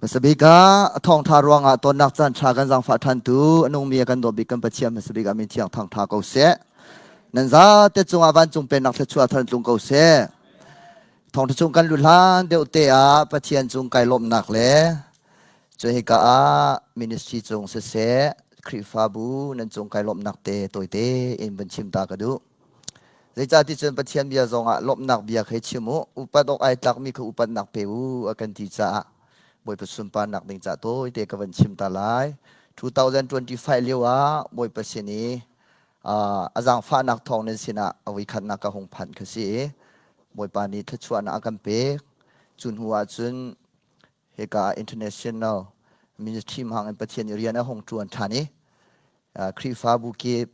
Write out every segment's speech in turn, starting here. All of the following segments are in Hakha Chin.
Hmasabik ah a thawngtha ruangah tonnak caan tha kan zaangfah ṭhantu a nungmi a kan dawt bik kan Pathian hmasabik ah min thiang thangtha ko seh. Nan zate cungah vancung pennak thluachuah thar tlung ko seh. Thawngtha chung kan lut hlan deuh te ah Pathian cung kai lawmhnak le cu hika ah ministry cung siseh Khrihfabu nan cung kai lawmhnak te tawite in van chim ta ka duh. Zeicahti cun Pathian bia zongah lawmhnak bia kha chim u, upat awk ai tlakmi kha upatnak pe u a kan ti caah Bawipa sunparnak ding caah tawite ka van chim ta lai. 2025 lio ah Bawipa sin i a zaangfahnak thawng nan sinah a voikhatnak ka hung phanh kha si i Bawipa nih thluachuahnak a kan pek. Cu hnu ah cun hika international ministry hmang in Pathian i rian a hung ṭuan ṭhan i Khrihfabu kip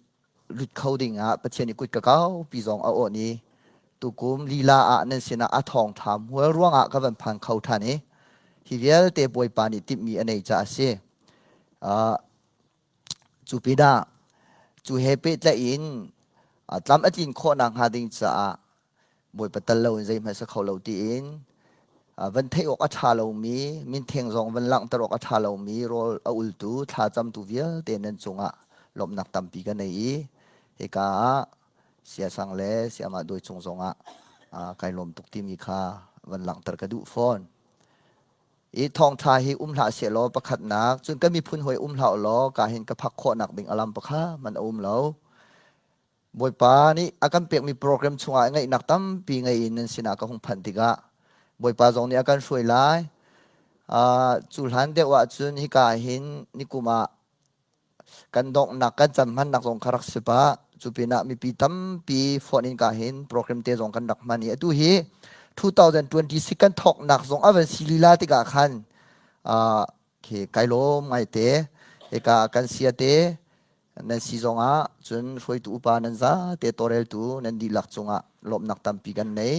lut kho ding ah Pathian i kut ka kaupi zong a awn i tukum lila ah nan sinah a thawngṭha hmual ruangah ka van phan kho ṭhan i hi vialte Bawipa nih timhmi a nei caah a si. Uh, cu pinah cu he pehtlaih in tlam a tlin khawhnak hnga ding caah Bawipa tal loin zeihmanh si kho lo tiin van theih awk a ṭha lomi mintheng zong van langhter awk a ṭha lomi rawl a ultu thlacamtu vialte nan cungah lawmhnak tampi ka nei i hika ah siasang le siamah duai cung zongah kai lawm tuk timi kha van langhter ka duh fawn. I thawngṭha hi um hlah sehlaw pakhatnak cun kan miphun hawi um hlah law ka hin ka phak khawhnak ding a lam pakha man a um lo. Bawipa nih a kan pekmi program chungah ngaihnak tampi ngei in nan sinah ka hung phanh tikah Bawipa zong nih a kan hruai lai. Uh, cu hlan deuh ahcun hika hin nikum ah kan donghnak kan cam hmannak zong kha rak si pah. Cu pinah mipi tampi phone in ka hin program te zong kan rak hman i atu hi 2026 kan thawknak zong a van si lila tikah khan uh, khi kai lawm ngaite hika kan sia te nan si zongah cun hruaitu upa nan zate tawlreltu nan dihlak cungah lawmhnak tampi kan nei.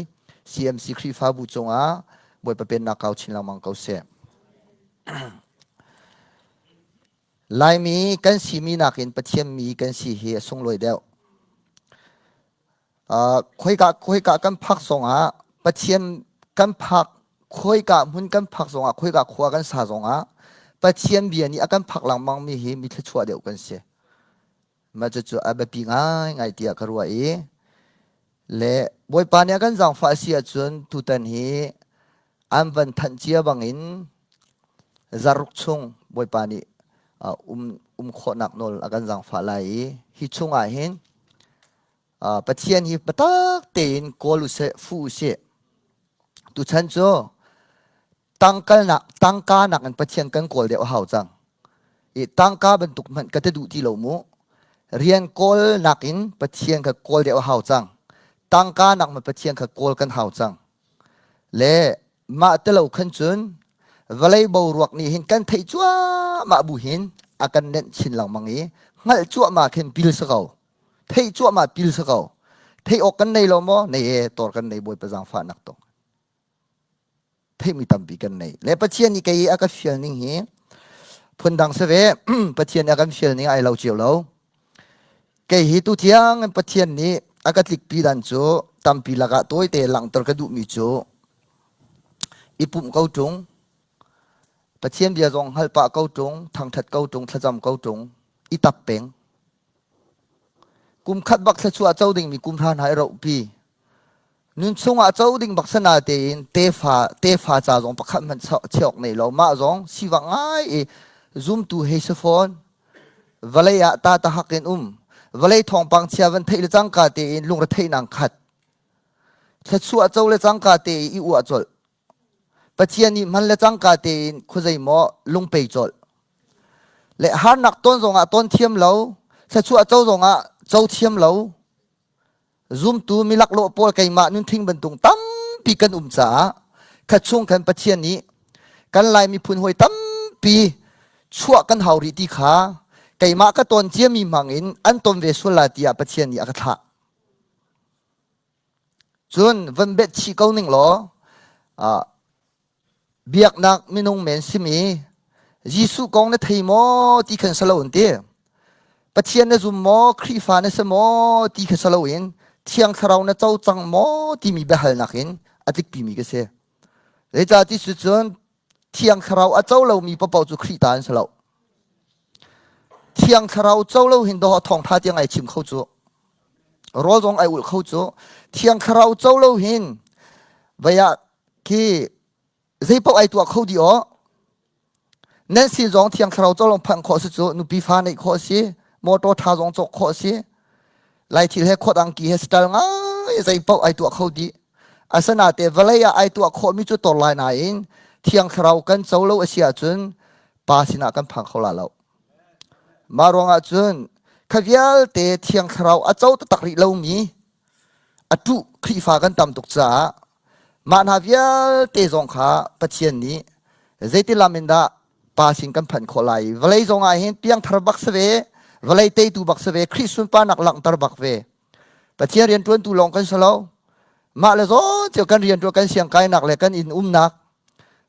CMC Khrihfabu cungah Bawipa pennak kau chin lengmang ko seh. Laimi kan simi nakin Pathian mi kan si hi a sunglawi deuh. Uh, khoika khoika kan phak zongah Pathian kan phak khoika hmun kan phak zongah khoika khua kan sa zongah Pathian bia nih a kan phak lengmang mi hi mi thluachuah deuh kan si. Mah cucu a biapi ngaingai tiah ka ruah i le Bawipa nih a kan zaangfah a si ahcun tutan hi an van thanh cia bangin zaruk chung Bawipa nih um um khawhnak nawl a kan zaangfah lai i hi chungah hin Pathian hi biatak tein kawl usih, fuh usih. Tuchan cu tangkalnak tangka nakin Pathian kan kawl deuh a hau cang. I tangka bantuk hmanh ka ti duh ti lo mu. Rian kawl nakin Pathian kha kawl deuh a hau cang. Tangka nak ma Pathian kha kawl kan hau cang. Le mah te lo khan cun vawlei boruak nih hin kan theih cuahmah bu hin a kan nenh chin lengmang i hngalh cuahmah khin pil si ko. Theih cuahmah pil si ko. Theih awk kan nei lo maw? Nei e, tor kan nei Bawipa zaangfahnak tong. Theihmi tampi kan nei. Le Pathian nih kei a ka fial ning hi phundang si ve. Pathian nih a kan fial ning ai lo cio lo. Kei hi tu thiang Pathian nih a ka tlikpi dan cu tampi lakah tawite langhter ka duhmi cu i pumh ko ṭung, Pathian bia zong hngalh pah ko ṭung, thangṭhat ko ṭung, thlacam ko ṭung, i tap peng. Kum khat bak thluachuah co dingmi kum hra hna i rohpi. Nun chungah co ding bak sana tein tefa tefa ca zong pakhat hmanh cheok nei lo. Mah zong sivak ngai i zumtu hei si fawn. Vawlei ah ta ta hak in um. Vawlei thawngpang chia van theih le cangka tein lungretheihnak khat. Thluachuah co le cangka te i uah colh. Pathian nih hman le cangka tein khuazei maw lungpei colh. Le harnak ton zongah ton thiam lo, thluachuah co zongah co thiam lo, zumtu milaklawh pawl keimah nunthing bantuk tampi kan um caah khat chung khan Pathian nih kan Lai miphun hawi tampi chuah kan hau rih ti kha keimah ka ton ciami hmang in an ton ve sual la tiah Pathian nih a ka thlah. Cun van bet chih ko ning law biaknak minung men simi Jesuh kong na thei maw ti khan si lo an ti. Pathian na zum maw, Khrihfa na si maw ti kha si loin Thiang Thlarau na co cang maw timi biahalnak in a tlikpimi ka si. Zeicah ti cu cun. Thiang Thlarau a co lomi paohpaoh cu Khrih ta an si lo. Thiang Thlarau co lo hin dawh thawngṭha tiang ai chim kho cu. Rawl zong ai ulh kho cu. Thiang Thlarau co lo hin vei ah khi zei paoh ai tuah kho dih aw. Nan sin zong Thiang Thlarau co lawng phanh khawh si cu nupi fa neih khawh si, motor ṭha zong cawk khawh si. Lai thil he khuat angki he style ngai zei paoh ai tuah kho dih. Asinain vawlei ah ai tuah khawhmi cu tor lai nain Thiang Thlarau kan co lo a si ahcun Pa sinah kan phang kho la lo. Mah ruangah cun kha vialte Thiang Thlarau a co taktak rih lomi a ṭuh Khrihfa kan tam tuk caah mah hna vialte zong kha Pathian nih zeiti lam in dah Pa sin kan phanh khawh lai i vawlei zong ah hin piangthar bak si ve, vawlei teitu bak si ve, Khrih sunparnak langhter bak ve. Pathian rianṭuantu lawng kan si lo. Mah le zawn cio kan rianṭuan kan siangkainak le kan inn umnak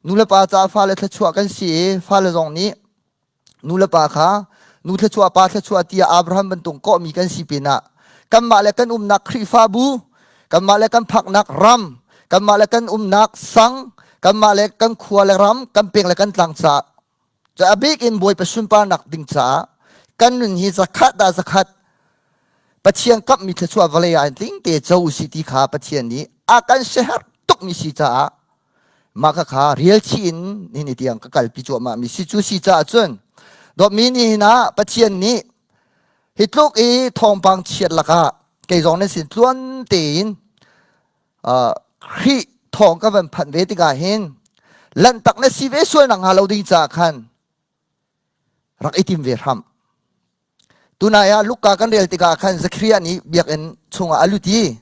nulepa caah fale thluachuah kan si i fale zong nih nulepa kha nu thluachuah pa thluachuah tiah Abraham bantuk kawhmi kan si pinah kanmah le kan umnak Khrihfabu kanmah le kan phaknak ram kanmah le kan umnak sang kanmah le kan khua le ram kan peng le kan tlang caah a bik in Bawipa sunparnak ding caah kan nun hi zakhat dah zakhat Pathian kamhmi thluachuah vawlei ah tling te co usih ti kha Pathian nih a kan siaherh tukmi si caah mah kha kha rial chih in nihin tiang ka kalpi cuahmah mi si cu si caah cun dawtmi nihin ah Pathian nih hi tluk i thawngpang chiat lakah kei zong nan sin tluan tein Khrih thawng ka van phanh ve tikah hin lanhtak na si ve sual nak hnga lo ding caah khan rak i tim ve hram. Tunai ah Luka kan rel tikah khan Zakariah nih biakinn chungah a lut i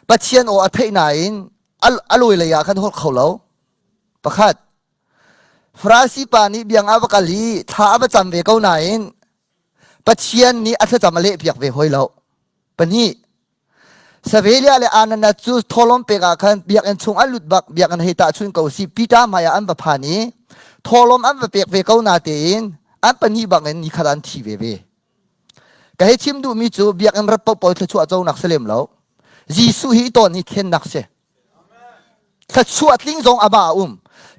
Pathian aw a theih nain a lawi lei ah khan holh kho lo. Pakhat, Farasi pa nih biang a va kal i thla a va cam ve ko nain Pathian nih a thlacam a lehpiak ve hoi lo. Pahnih, Savelia le Anana cu thawhlawm pek ah khan biakinn chung an lut bak biakinn hei tahchun ko si Peter hmai ah an va phan i thawhlawm an va pek ve ko na tein an pahnih bang in nikhat an thi ve ve. Ka hei chim duhmi cu biakinn rat paohpaoh thluachuah conak si lem lo. Jesuh hi tawn hi thlennak si. Thluachuah tling zong amah a um.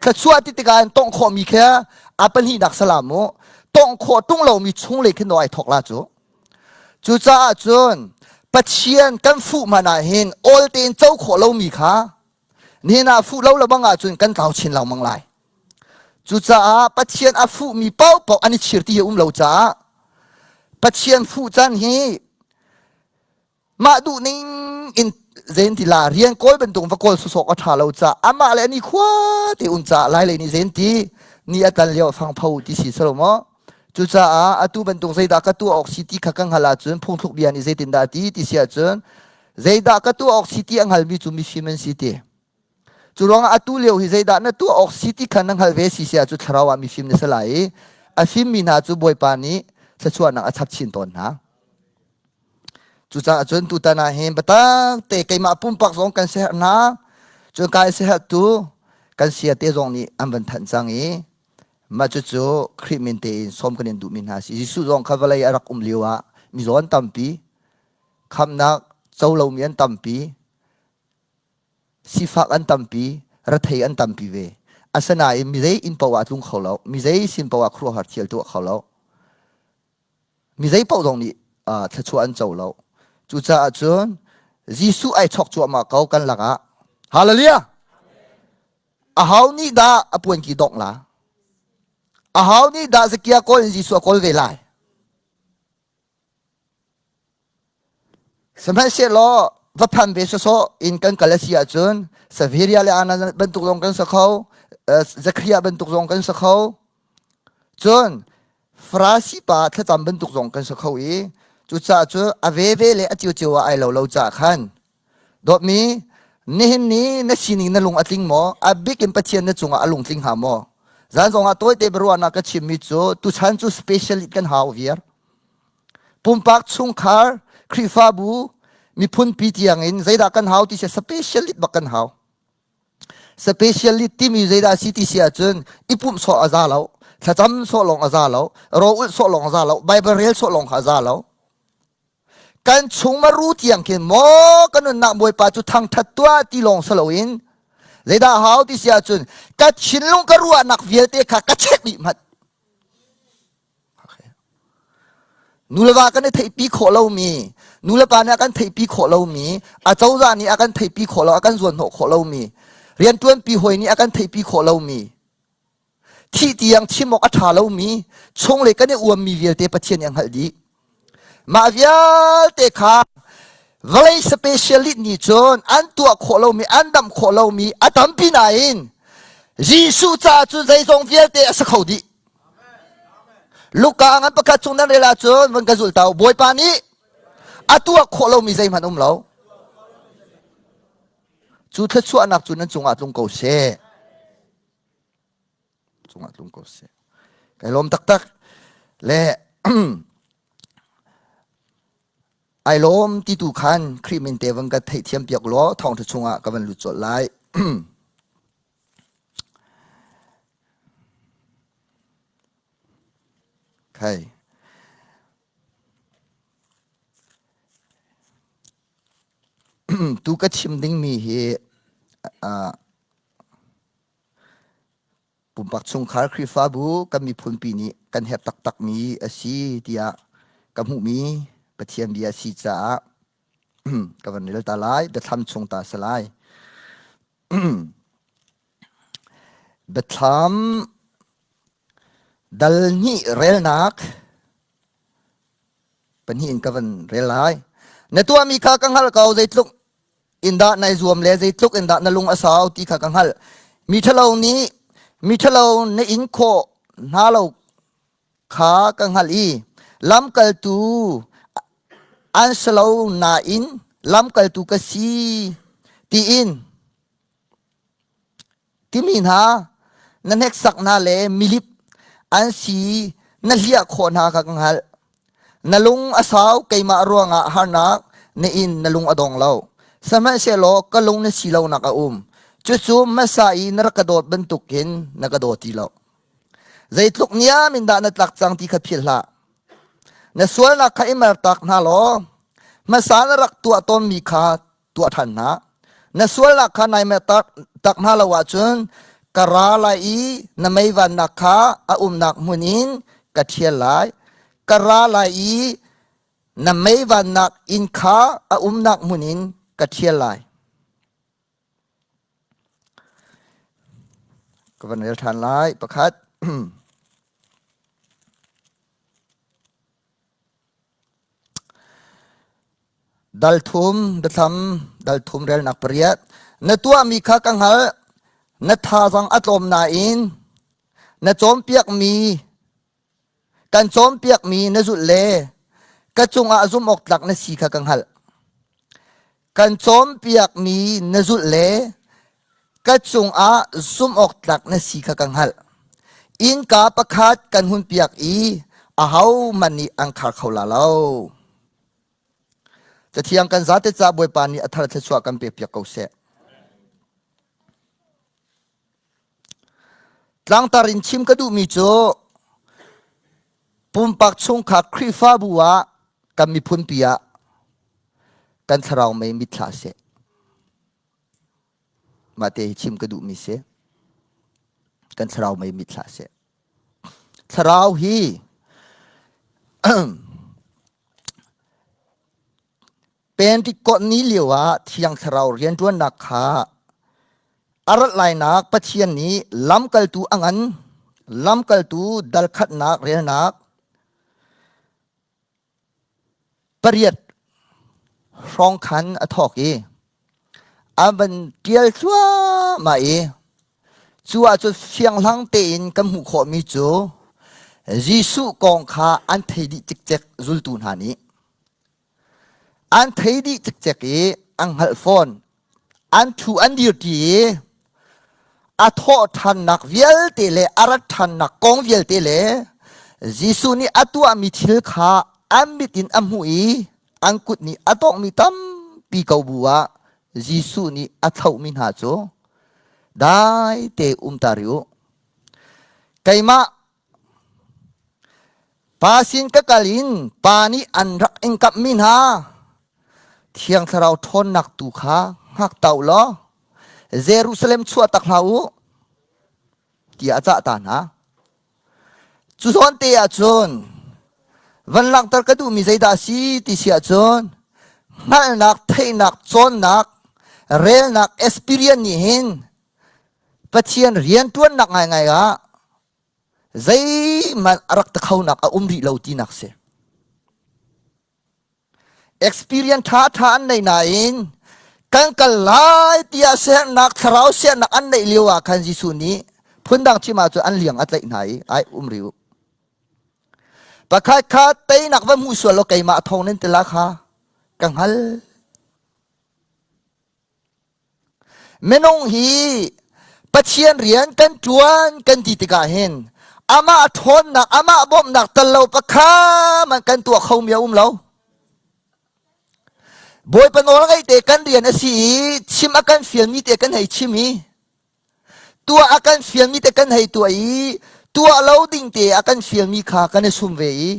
Thluachuah ti tikah in tongh khawhmi khi a pahnihnak salam mu. Tongh khawh tung lomi chung le khin ai thok la cu. Cucaah cun Pathian kan fuh hmanh ah hin awl tein co khawh lomi kha nihin ah fuh lo lebang ahcun kan tlau chin lengmang lai. Cucaah Pathian a fuhmi paohpaoh an i chir ti hi um lo caah Pathian fuh caan hi mah duh ning in zen ti la rian kawl bantuk va kawl sawsawk a ṭha lo ca amah le ani khua te um ca lai lei nih zen ti ni a tan lio fang pho ti si salo maw cucaah atu bantuk zeidah ka tuah awk si ti kha ka hngal ahcun phungthluk bia nih zeitindah ti ti si ahcun zeidah ka tuah awk si ti a hngalmi cu mifim an si ti Cu ruangah atu lio hi zeidah na tuah awk si ti kha na hngalh ve si si ahcun thlarau ah mifim na si lai i a fimmi hna cu Bawipa nih thluachuahnak a chap chin tawn hna. Cucaah cun tutan ah hin biatak te keimah pumpak zong kan siaherh hna. Cun kai siaherhtu kan sia te zong nih an van thanh cang i mah cucu Khrih min tein sawm kan in duhmi hna si. Jesuh zong kha vawlei a rak um lio ah mizaw an tampi, khamhnak co lomi an tampi, Sifak an tampi, rethei an tampi ve. Asinain mi zei inn paoh ah a tlung kho lo. Mi zei sin paoh ah khuaruahhar thil tuah kho lo. Mi zei paoh zong nih uh, thluachuah an co lo. Cucaah cun Jesuh ai chawk cuahmah ko kan lakah. Hallelujah! Ahau nih dah a puanki dongh la? Ahau nih dah Zakia kawl in Jesuh a kawl ve lai? Sihmanhsehlaw va phan ve sawsawh in kan kal a si ahcun Savaria le Anna bantuk zong kan si kho, Zakariah bantuk zong kan si kho. Cun Farasi pa thlacam bantuk zong kan si kho i cucaah cu a veve le a ciocio ah ai lo lo caah khan dawtmi nihin ni na sining na lung a tling maw? A bik in Pathian na cungah a lung tling hnga maw? Zan zongah tawite biaruahnak ka chimmi cu tuchan cu specialist kan hau viar. Pumpak chungkhar, Khrihfabu, miphunpi tiangin zeidah kan hau ti si specialist bak kan hau. Specialist timi zeidah si ti si ahcun i pumh sawh a za lo, thlacam sawh lawng a za lo, rawl ulh sawh lawng a za lo, Bible rel sawh lawng kha a za lo. Kan chung maru tiang khin maw kan nunnak Bawipa cu thangthat tuah ti lawng si loin. Zeidah hau ti si ahcun ka thinlung ka ruahnak vialte kha ka check dih hmanh. Nuleva kan i theihpi khawh lomi, nulepa nih a kan theihpi khawh lomi, acozah nih a kan theihpi khawh lo, a kan zuanhnawh khawh lomi, rianṭuanpi hawi nih a kan theihpi khawh lomi, thih tiang chim awk a ṭha lomi, chunglei kan i uammi vialte Pathian nih a hngalh dih. Mah vialte kha vawlei specialist nih cun an tuah khawh lomi, an damh khawh lomi a tampi nain Jesuh caah cun zeizong vialte a si kho dih. Luka ngan pakhat chung nan rel ahcun van ka zulh tau Bawipa nih a tuah khawh lomi zeihmanh um lo. Cu thluachuahnak cu nan cungah tlung ko seh. Cungah tlung ko seh. Kai lawm taktak. Le ai lawm ti tu khan Khrih min te van ka theihthiam piak law thawngṭha chungah ka van lut colh lai. Khai. Tu ka chim dingmi hi uh, pumpak chungkhar Khrihfabu kan miphunpi nih kan herh taktakmi a si tiah ka hmuhmi Pathian bia a si caah ka van rel ta lai biathlam chung ta si lai. Biathlam dal hnih relnak pahnih in ka van rel lai. Na tuahmi kha ka hngalh ko zeitluk in dah nai zuam le zeitluk in dah na lung a sau ti kha ka hngalh. Mi ṭhalo nih mi ṭhalo na in khawh hna lo kha ka hngalh i lamkaltu an si lo nain lamkaltu ka si tiin timi hna na hneksak hna le milip an si na hliah khawh hna kha ka hngalh. Na lung a sau keimah ruangah harnak na in na lung a dong lo. Sihmanhsehlaw ka lung na si lonak a um. Cucu hmasa i na rak ka dawt bantukin na ka daw ti lo. Zeitluk niam in dah na tlak cang ti kha philh hlah. Na sualnak kha i mertak hna law hmasa na rak tuah tawnmi kha tuah ṭhan hna. Na sualnak kha nai mertak tak hna lo ahcun ka ra lai i na meivannak kha a umnak hmun in ka ṭhial lai. Ka ra lai i na meivannak inn kha a umnak hmun in ka ṭhial lai. Ka van rel ṭhan lai. Pakhat. Dal thum, biathlam, dal thum relnak pariat. Na tuahmi kha ka hngalh. Na thazaang a tlawm nain na cawnpiakmi kan cawnpiakmi na zulh le ka cungah zumh awk tlak na si kha ka hngalh. Kan cawnpiakmi na zulh le ka cungah zumh awk tlak na si kha ka hngalh. Innka pakhat kan hunpiak i ahohmanh nih an khar kho la lo. Cathiang kan zate ca Bawipa nih a thar thluachuah kan pekpiak ko seh. Tlangtar in chim ka duhmi cu pumpak chungkhar Khrihfabu ah kan miphunpi ah kan thlarau mei mit hlah seh. Mah te hi chim ka duhmi si. Kan thlarau mei mit hlah seh. Thlarau hi Pentikot ni lio ah Thiang Thlarau rianṭuannak kha a rat lainak Pathian nih lamkaltu a ngan, lamkaltu dal khatnak relnak pariat hrawng khan a thawk i a van ṭial thluahmah i cu ahcun fianghlang tein kan hmuh khawhmi cu Jesuh kong kha an thei dih cikcek zultu hna nih. An thei dih cikcek i an hngalh fawn. An ṭhu an dirṭi i a thawh ṭhannak vialte le a rat ṭhannak kong vialte le Jesuh nih a tuahmi thil kha an mit in a hmuh i an kut nih a tawnghmi tampi ko bu ah Jesuh nih a thlauhmi hna cu dai te um ta rih u. Keimah Pa sin ka kal in pa nih an rak in kamhmi hna Thiang Thlarau ṭhawnnak tu kha hngak ta u law. Jerusalem chuah tak hlah u tiah a cah ta hna. Cu zawn te ah cun van langhter ka duhmi zeidah a si ti si ahcun hngalhnak, theihnak, cawnnak, relnak, experience nih hin Pathian rianṭuannak ngaingai ah zeihmanh a rak takhonak a um rih lo tinak si. Experience ṭha ṭha an nei nain kan kal lai tiah sernak thlarau sernak an neih lio ah khan Jesuh nih phundang chim ahcun an liang a tlaih hna i ai um rih u. Pakhat kha teinak va hmuh sual law keimah thawng nan tila kha ka hngal. Minung hi Pathian rian kan ṭuan kan ti tikah hin amah ṭhawnnak, amah bawmhnak tal lo pakhat man kan tuah khomi a um lo. Bawipa nawl ngaih te kan rian a si i chim a kan fialmi te kan hei chim i tuah a kan fialmi te kan hei tuah i tuah lo ding te a kan fialmi kha kan i sum ve i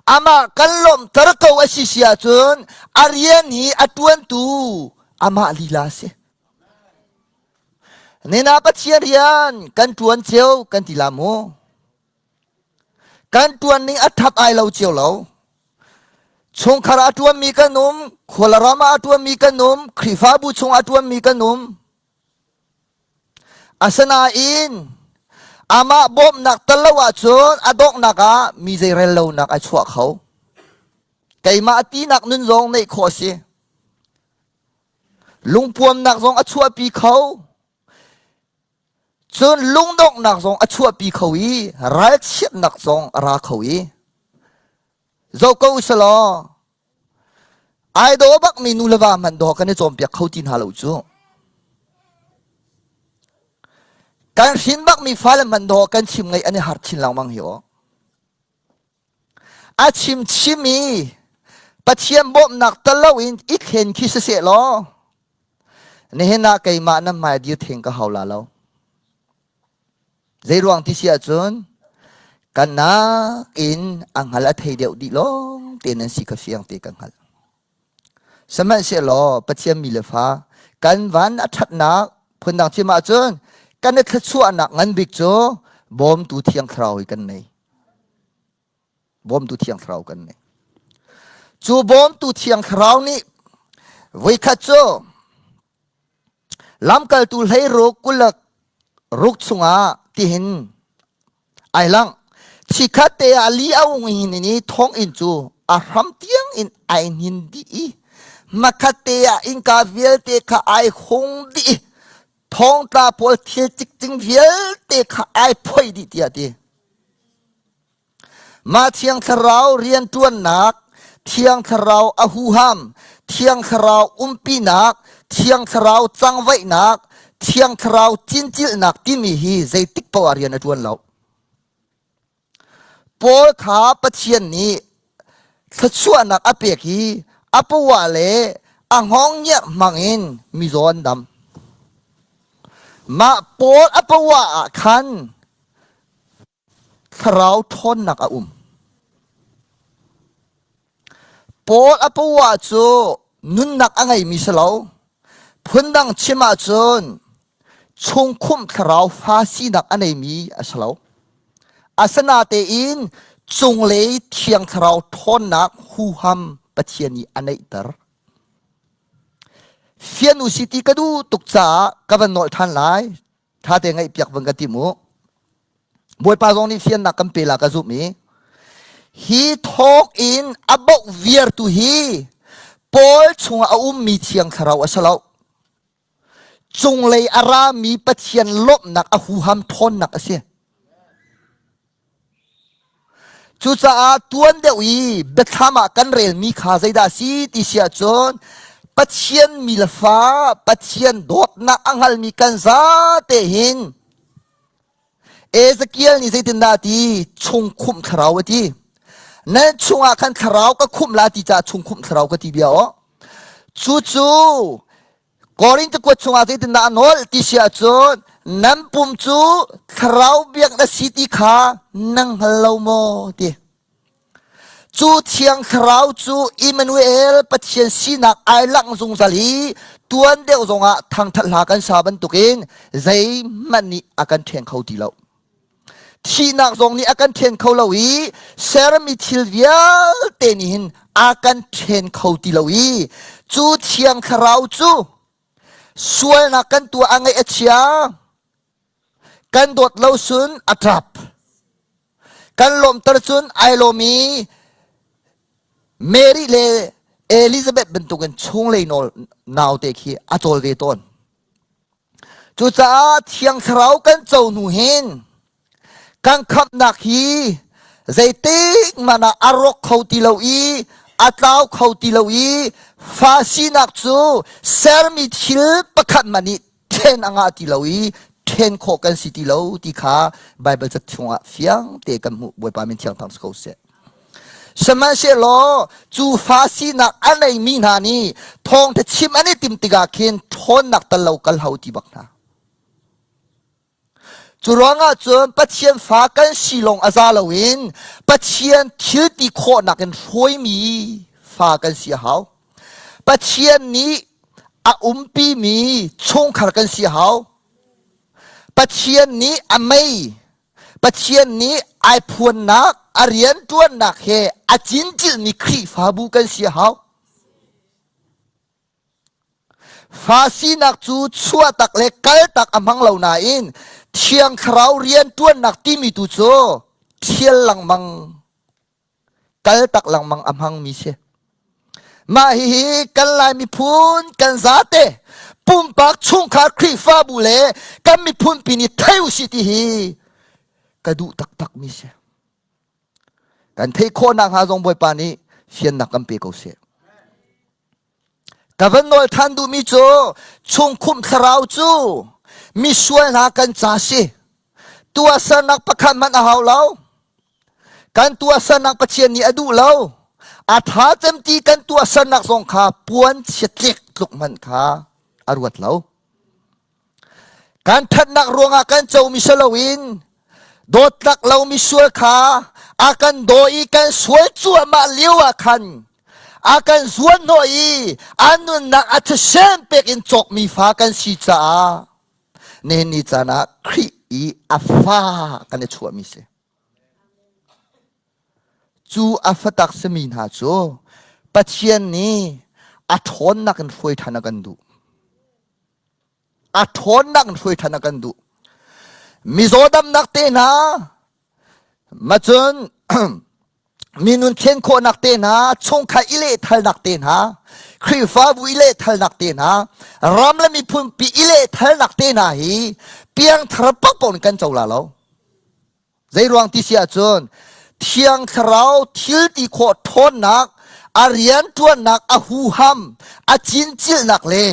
amah kan lawmhter ko a si si ahcun a rian hi a ṭuantu amah lila a si. Nina Pathian rian kan ṭuan cio kan ti la mu. Kan ṭuan ning a ṭhap ai lo cio lo. Chungkhar a ṭuanmi kan um, khualaram ah a ṭuanmi kan um, Khrihfabu chung a ṭuanmi kan um. Asinain amah bawmhnak tel lo ahcun a donghnak ah mi zeirel lonak a chuah kho. Keimah tinak nun zong neih khawh a si. Lungpuamnak zong a chuahpi kho. Cun lungdonghnak zong a chuahpi kho i ralchiatnak zong a ra kho i zoh ko usalaw Ai daw bakmi nu le va hmanh dawh kan i cawnpiak kho ti hna lo cu. Kan hrin bakmi fale hmanh dawh kan chim ngaih an i har chin lengmang hi aw. A chim chim i Pathian bawmhnak tal loin i thlen khi siseh law nihin ah keimah nan hmai dir theng ka hau la lo. Zeiruang ti si ahcun kan nakin a hngal a thei deuh dih lawng te nan si kha fiang te ka hngalh. Sihmanhsehlaw Pathian mi le fa kan van a ṭhatnak phundang chim ahcun kan i thluachuahnak ngan bik cu bawmtu Thiang Thlarau hi kan nei. Bawmtu Thiang Thlarau kan nei. Cu bawmtu Thiang Thlarau nih voikhat cu Lamkaltu hleiruk kulak ruk chungah tihin ai lang. Chikhat te ah li a ung hin i thonginn cu a hram tiang in ai hnin dih i hmakhat te ah innka vialte kha ai hung dih i thongtla pawl thil cikcing vialte kha ai phoih dih tiah a ti. Mah Thiang Thlarau rianṭuannak, Thiang Thlarau a huham, Thiang Thlarau umpinak, Thiang Thlarau cangvaihnak, Thiang Thlarau cincilhnak timi hi zeitik paoh ah rian a ṭuan lo. Paul kha Pathian nih thluachuahnak a pek i a pawa le a hngawng ngiar hmangin mizaw an dam. Mah Paul a pawa ah khan Thlarau ṭhawnnak a um. Paul a pawa cu nunnak a ngeimi si lo. Phundang chim ahcun chungkhumh thlarau fa sinak a neimi a si lo. Asinatein cunglei thiang thlarau ṭhawnnak huham Pathian nih a neihter. Fian u si ti ka duh tuk caah ka van nolh ṭhan lai. Ṭha te ngaihpiak van ka tim u. Bawipa zong nih fiannak kan pe la ka zumh i hi thawk in a boh viartu hi Paul chungah a ummi Thiang Thlarau a si lo. Cunglei a rami Pathian lawmhnak a huham ṭhawnnak a si. Cucaah tuan deuh i biathlam ah kan relmi kha zeidah a si ti si ahcun Pathian mi le fa, Pathian dawtnak a hngalmi kan zate hin Ezekiel nih zeitindah a ti? Chungkhumh thlarau a ti. Nan chungah khan thlarau ka khumh la ti caah chungkhumh thlarau ka ti bia aw. Cucu Korinth kuat chungah zeitindah a nawl ti si ahcun nan pum cu thlarau biak na si ti kha nan hngal lo maw ti. Cu thiang thlarau cu Emmanuel Pathian sinak ai langh zungzal i Tuan deuh zongah thangthat hla kan sa bantukin zeihmanh nih a kan ṭhen kho ti lo. Thihnak zong nih a kan ṭhen kho lo i sermi thil vialte nih hin a kan ṭhen kho ti lo i cu Thiang Thlarau cu sualnak kan tuah a ngaih a chia kan dawt lo sun a ṭap kan lawmter cun ai lawm i Mary le Elizabeth bantukin chunglei nawl naute khi a cawl ve tawn. Cucaah Thiang Thlarau kan co hnu hin kan khamhnak hi zeitik hmanh ah a rawk kho ti lo i a tlau kho ti lo i fa sinak cu sermi thil pakhat hmanh nih then a ngah ti lo i then khawh kan si ti lo ti kha Baibal ca chungah fiang te kan hmuh. Bawipa min thiang thang si ko seh. Sihmanhsehlaw cu fa sinak a neimi hna nih thawngṭha chim an i timh tikah khin ṭhawnnak tal lo kal ho ti bak hna. Cu ruangah cun Pathian fa kan si lawng a za loin Pathian thil ti khawhnak in hruaimi fa kan si a hau. Pathian nih a umpimi chungkhar kan si a hau. Pathian nih a mei, Pathian nih ai phuannak, a rianṭuannak he a cincilmi Khrihfabu kan si a hau. Fa sinak cu chuahtak le kaltak a hmang lo nain Thiang Thlarau rianṭuannak timi tu cu ṭhial lengmang, kaltak lengmang a hmangmi si. Mah hihi kan Lai miphun kan zate pumpak chungkhar Khrihfabu le kan miphunpi nih thei usih ti hi ka duh taktakmi si. Kan theih khawh nakhnga zong Bawipa nih fiannak kan pe ko seh. Ka van nawl than duhmi cu chungkhumh thlarau cu misual hna kan ca si. Tuahsernak pakhat hmanh a hau lo. Kan tuahsernak Pathian nih a duh lo. A tha cem ti kan tuahsernak zong kha puan chiatlik tluk hmanh kha a ruat lo. Kan ṭhatnak ruangah kan comi si loin dawtlak lomi sual kha a kan daw i kan sual cuahmah lio ah khan a kan zuanhnawh i a nunnak a thisen pek in cawkmi fa kan si caah nihin ni caan ah Khrih i a fa kan i chuahmi si. Cu a fatak simi hna cu Pathian nih a ṭhawnnak in hruai ṭhan a kan duh. A ṭhawnnak in hruai ṭhan a kan duh. Mizaw damnak te hna, macun minun thlen khawhnak te hna, chungkhar i lehthalnak te hna, Khrihfabu i lehthalnak te hna, ram le miphun pi i lehthalnak te hna hi piangthar paohpaoh in kan co la lo. Zeiruang ti si ahcun Thiang Thlarau thil ti khawh ṭhawnnak, a rianṭuannak, a huham, a cincilnak le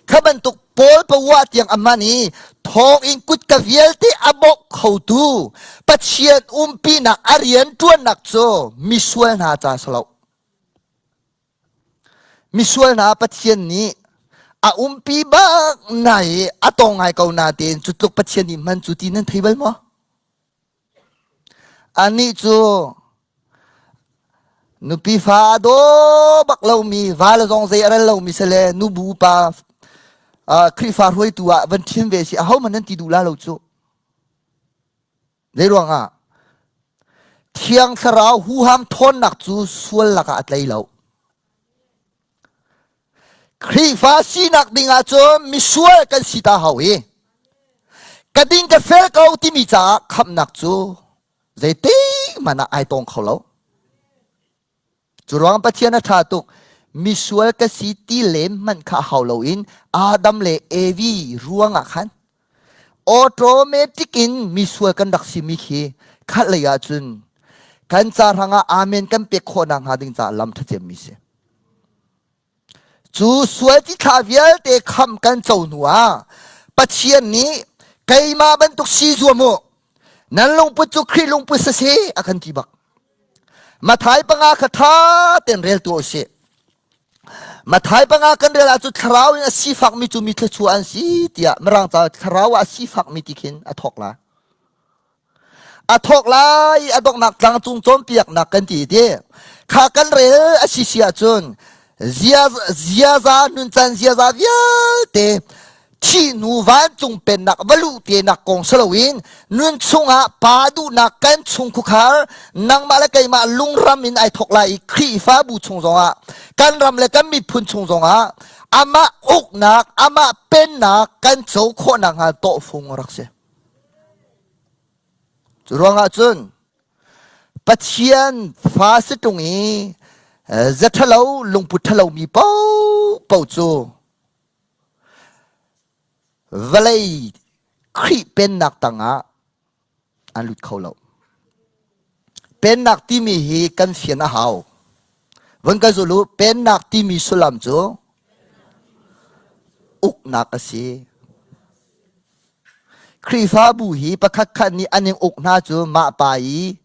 kha bantuk Paul pawa tiang a hman i thawngin kutka vialte a bawk khotu Pathian umpinak a rianṭuannak cu misual hna ca si lo. Misual hna Pathian nih a umpi bak na i a tong ngai ko natein cu tluk Pathian nih hman cu ti nan thei bal maw? Anih cu nupi fa a daw bak lomi va le zong zei a rel lomi si le nubu pa Khrihfa hruaitu ah van ṭhin ve si ahohmanh nan ti duh la lo cu. Zeiruangah? Thiang Thlarau huham ṭhawnnak cu sual lakah a tlei lo. Khrihfa sinak ding ahcun misual kan si ta hau i ka ding ka fel ko timi caah khamhnak cu zeitik hmanh ah ai tong kho lo. Cu ruang Pathian a ṭha tuk. Misual ka si ti lem hmanh kha hau loin Adam le Evi ruangah khan automatic in misual kan rak simi khi khat lei ahcun kan ca hrangah amen kan pek khawh nak hnga ding caah lam ṭha mi si. Cu sual cithlah vialte kham kan co hnu ah Pathian nih keimah bantuk si zuam u nan lungput cu Khrih lungput saseh a kan ti bak. Mathai panga kha ṭha tein rel tuah usih. Mathai panga kan rel ahcun thlarau in a sifakmi cu mi thluachuah an si tiah Mirang ca thlarau ah a sifakmi ti khin a thawk lai. A thawk lai i a donghnak tlangcung cawnpiaknak kan ti ti. Kha kan rel a si si ahcun. Ziaza nuncan ziaza vialte thih hnu vancung pennak va luh tenak kong si loin nun chungah pa duhnak kan chung khukhar nangmah le keimah lungram in ai thok lai i Khrihfabu chung zongah kan ram le kan miphun chung zongah amah uknak amah pennak kan co khawhnak hnga tawhfung a rak si. Cu ruangah cun Pathian fa si ṭung i ze ṭhalo lungput ṭhalo mi paohpaoh cu vawlei Khrih pennak tangah an lut kho lo. Pennak timi hi kan fian a hau. Vun ka zul u, pennak timi sullam cu uknak a si. Khrihfabu hi pakhat khat nih an in uk hna cu mah pa i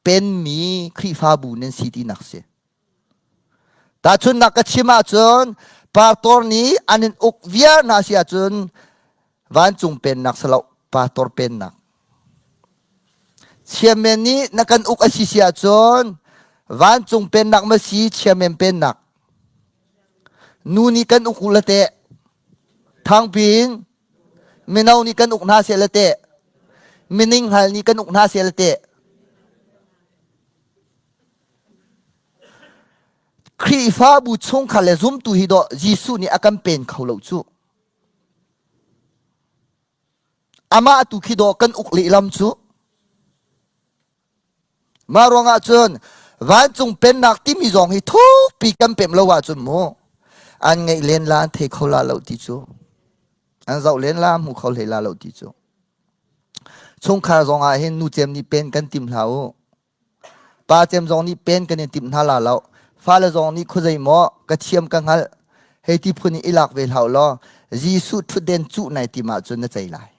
penmi Khrihfabu nan si tinak si. Tahchunhnak ka chim ahcun pastor nih an in uk viar hna si ahcun vancung pennak si lo pastor pennak. Chairman nih na kan uk a si si ahcun vancung pennak ma si chairman pennak. Nu nih kan uk u la teh. Thangpi in mino nih kan uk hna seh la teh. Mining hal nih kan uk hna seh la teh. Khrihfabu chungkhar le zumtu hi dawh Jesuh nih a kan pen kho lo cu. Amah tu khi dawh kan uk lehlam cu. Mah ruangah cun vancung pennak timi zong hi thukpi kan pem lo ahcun mu an ngeih len la an thei kho la lo ti cu. An zoh len la hmu kho hlei la lo ti cu. Chungkhar zong ah hin nu cem nih pen kan tim hlah u. Pa cem zong nih pen kan in timh hna la lo. Fale zong nih khuazei maw ka thiam ka hngalh hei ti phun in i lak ve hlah law Jesuh ṭhutden cuh nai tim ahcun na cei lai.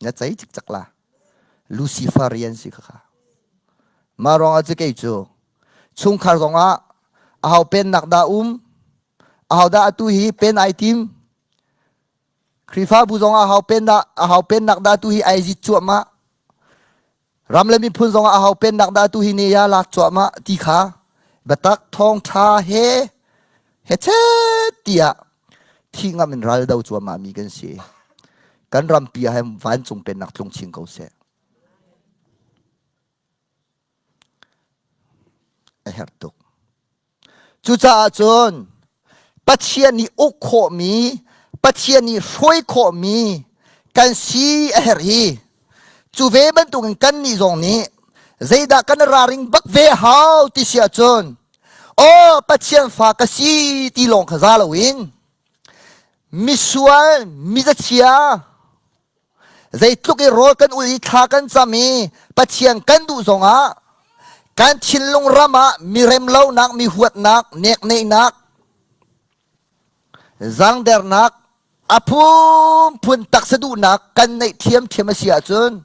Na cei cikcak la. Lucifer rian si khakha. Mah ruangah cu kei cu chungkhar zongah aho pennak dah um aho dah atu hi pen ai tim Khrihfabu zong ah hau pennak ahau pennak dah tu hi ai zit cuahmah. Ram le miphun zong ah ahau pennak dah tu hi ne ya lak cuahmah ti kha biatak thawngtha he he chet tiah thi ngam in ral do cuahmah mi kan si. Kan rampi ah hin vancung pennak tlung chin ko seh. A herh tuk. Cucaah cun Pathian nih uk khawhmi, Pathian nih hruai khawhmi kan si a herh hi. Cu ve bantukin kannih zong nih zeidah kan raring bak ve hau ti si ahcun aw Pathian fa ka si ti lawng kha za loin misual mizachia Zeitluk i rawl kan ul i thla kan cam i Pathian kan duh zongah kan thinlung ram ah mi remlonak, mi huatnak, nekneihnak, zangdernak, a phunphun taksa duhnak kan neih thiamthiam a si ahcun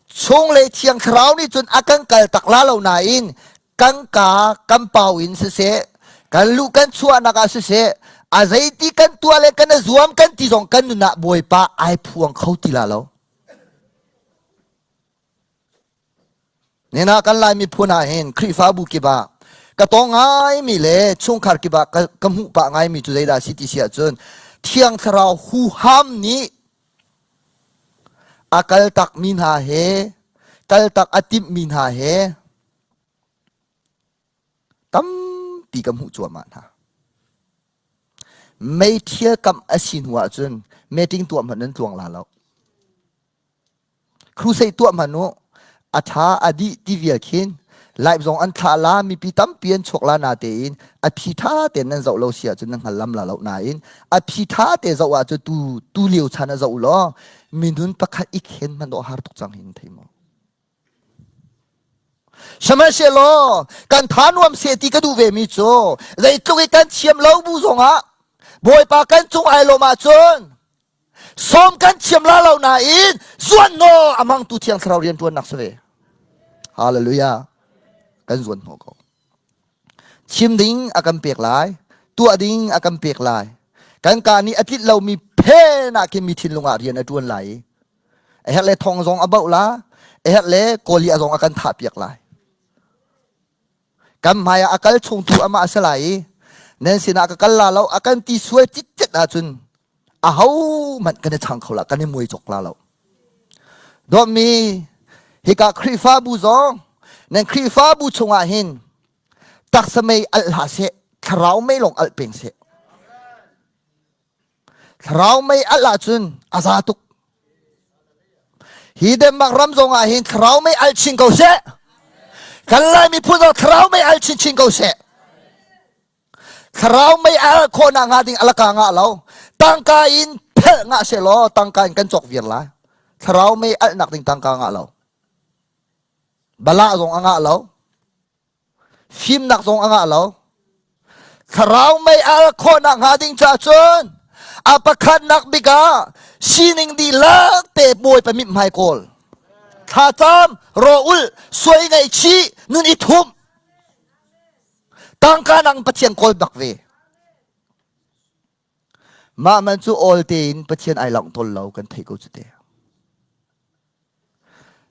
chunglei thiang thlarau nih cun a kan kal tak la lo nain kan ka kan pau in siseh kan luh kan chuahnak ah siseh a zeiti kan tuah le kan zuam kan ti zong kan nun ah bawipa ai phuang kho ti la lo nena kan lai miphun ah hin Khrihfabu kip ah ka tong ngaimi le chungkhar kip ah ka hmuh pah ngaimi cu zeidah si ti si ahcun thiang thlarau huham nih a kaltak mi hna he kaltak a timhmi hna he Tampi ka hmuh cuahmah hna. Meithial kamh a si hnu ahcun meeting tuah hmanh nan tluang la lo. Crusade tuah hmanh u, a tha a dih ti vial khin live zong an thlah la mipi tampi an chuak la na tein a phi tha tein nan zoh lo si ahcun nan hngal lam la lo nain a phi tha te zoh ahcun tu tu lio chan a zoh law minun pakhat i khen hmanh dawh har tuk cang hin thei maw Sihmanhsehlaw kan tha nuam seh ti ka duh vemi cu zeitluk i kan thiam lo bu zongah Bawipa kan cung ai lawm ahcun sawm kan thiam la lo nain zuan naw a hmangtu Thiang Thlarau rianṭuannak si ve. Hallelujah. Kan zuan hnawh ko. Chim ding a kan pek lai, tuah ding a kan pek lai. Kan ka nih a tlinh lomi phen ah khin mi thinlung ah rian a ṭuan lai i a herh le thong zong a bauh la a herh le kawli a zong a kan thah piak lai. Kan hmai ah a kal chungtu amah a si lai i nan sinah ka kal la lo a kan ti sual citcet ahcun aho hmanh kan i chang kho la kan i muai cawk la lo. Dawtmi hika Khrihfabu zong nan Khrihfabu chungah hin taksa mei alh hlah seh thlarau mei lawng alh peng seh. Thlarau mei alh ahcun a za tuk. Hi Denmark ram zong ah hin thlarau mei alh chin ko seh. Kan Lai miphun zong thlarau mei alh chinchin ko seh. Thlarau mei alh khawhnak hnga ding alaka ngah lo. Tangka in phelh ngah seh law tangka in kan cawk viar lai. Thlarau mei alhnak ding tangka ngah lo. Balah zong a ngah lo. Fimnak zong a ngah lo. Thlarau mei al khawhnak hnga ding caah cun a pakhatnak bik ah sining dihlak te Bawipa mithmai kawl. Thlacam, rawul, suai ngaihchih, nun i thumh. Tangka nang Pathian kawl bak ve. Mah man cu awl tein Pathian ai langh tawl lo kan theih ko cu te.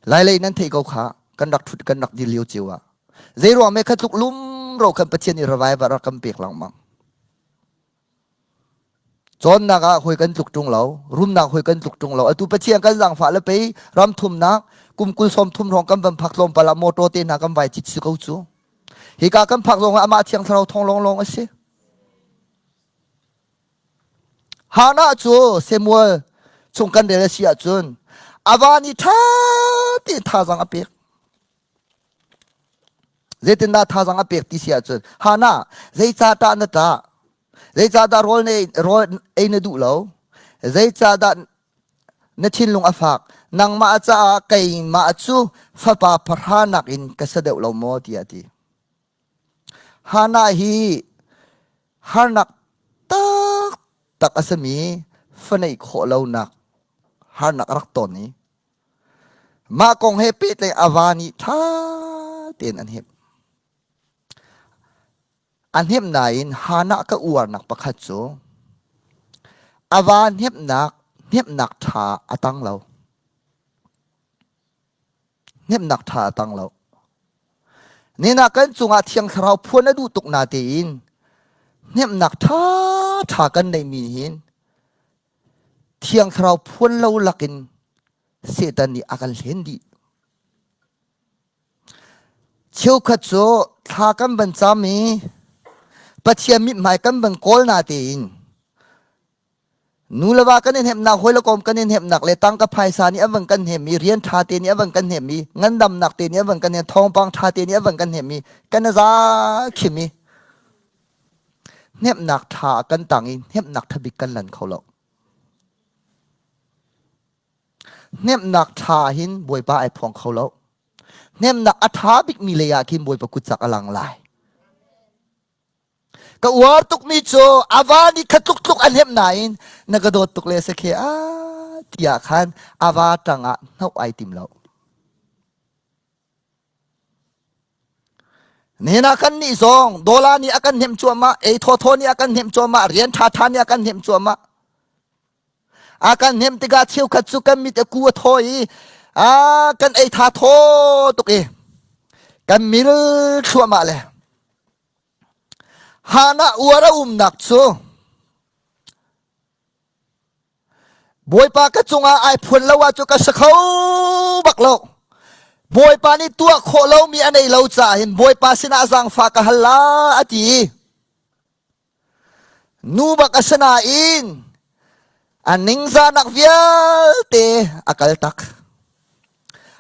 Lailei nan theih ko kha kan rak thut kan rak dir lio cio ah. Zei ruang me kha tluk lum ro kan Pathian i revival rak kan pek lengmang. Cawnnak ah hoi kan tluk ṭung lo, rumnak hoi kan tluk ṭung lo. Atu Pathian kan zaangfah le pei ram thumnak kum kul sawm thum hrawng kan van phak tlawmpal ah motor te hna kan vai cit si ko cu. Hika kan phak zong ah amah thiang thlarau thawng lawnglawng a si. Hannah cu Samuel chung kan rel a si ahcun a va nih ṭha tein thazaang a pek. Zeitindah thazaang a pek ti si ahcun Hannah zeicah ṭah na ṭah? Zeicahdah rawl na rawl ei na duh lo? Zeicahdah na thinlung a fak? Nangmah caah keimah cu fapa pahra nakin ka sa deuh lo maw? tiah a ti. Hannah hi harnak taktak a simi fa neih khawh lonak harnak a rak ton i mah kong he pehtlaih a va nih ṭha tein an hnemh. A hnemh nain Hannah ka uarnak pakhat cu a va hnemhnak hnemhnak ṭha a tang lo. Hnemhnak ṭha a tang lo. Nina kan cungah Thiang Thlarau phuan a duh tuk na tein hnemhnak ṭha ṭha kan neihmi hin Thiang Thlarau phuan lo lakin Satan nih a kan hlen dih. Cheukhat cu thla kan van cam i Pathian mithmai kan van kawl na tein Nu le va kan i hnemhnak, hawi le kom kan i hnemhnak le tangka phaisa nih a van kan hnem i rian ṭha te nih a van kan hnem i ngandamnak te nih a van kan hnem thawngpang ṭha te nih a van kan hnem i kan a za khim i hnemhnak ṭha kan tang i hnemhnak ṭha bik kan lan kho lo. Hnemhnak ṭha hin Bawipa ai phuang kho lo. Hnemhnak a ṭha bikmi lei ah khin Bawipa kutcak a lang lai. Ka uar tukmi cu a va nih kha tluk tluk a hnemh nain na ka dawt tuk le sakhe a tiah khan a va ṭangah hnoh ai tim lo. Nihin ah kan nih zong Dola nih a kan hnemh cuahmah, ei thawthaw nih a kan hnemh cuahmah, rian ṭhaṭha nih a kan hnemh cuahmah. A kan hnemh tikah cheukhat cu kan mit a ku a thaw i a kan ei tha thaw tuk i kan mil thluahmah le Hannah uar a umnak cu Bawipa ka cungah ai phuan lo ahcun ka si kho bak lo. Bawipa nih tuah khawh lomi a nei lo caah hin Bawipa sinah zaangfah ka hal la a ti. Nu bak a si nain a ningzahnak vialte a kal tak.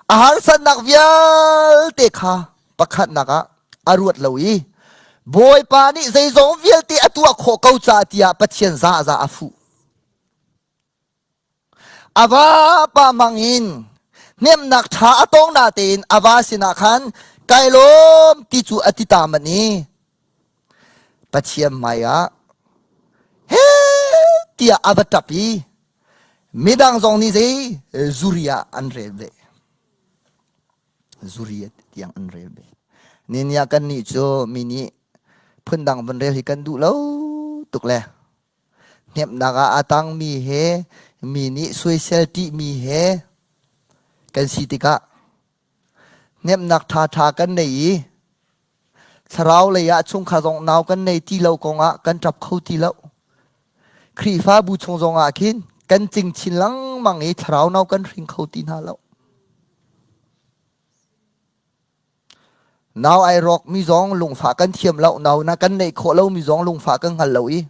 A harsatnak vialte kha pakhatnak ah a ruat lo i Bawipa nih zeizong vialte a tuah khawh ko caah tiah Pathian zahzah a fuh. A vapa mang in hnemhnak ṭha a tong natein a va sinah khan kai lawm ti cu a ti ta manh i Pathian hmaiah he tiah a va ṭap i midang zong nih zei zuri ah an rel ve. Zuri tiang an rel ve. Ninia kan nih cu mi nih phundang van rel hi kan duh lo tuk le hnemhnak ah a tangmi he mi nih soisel ṭihmi he kan si tikah hnemhnak ṭhaṭha kan nei i. Thlarau lei ah chungkhar zong nau kan nei ti lo kong ah kan ṭap kho ti lo. Khrihfabu chung zong ah khin kan cing chin lengmang i thlarau nau kan hring kho ti hna lo. Nau ai rawk mi zong lungfah kan thiam lo, nau na kan neih khawh lo mi zong lungfah kan hngal lo i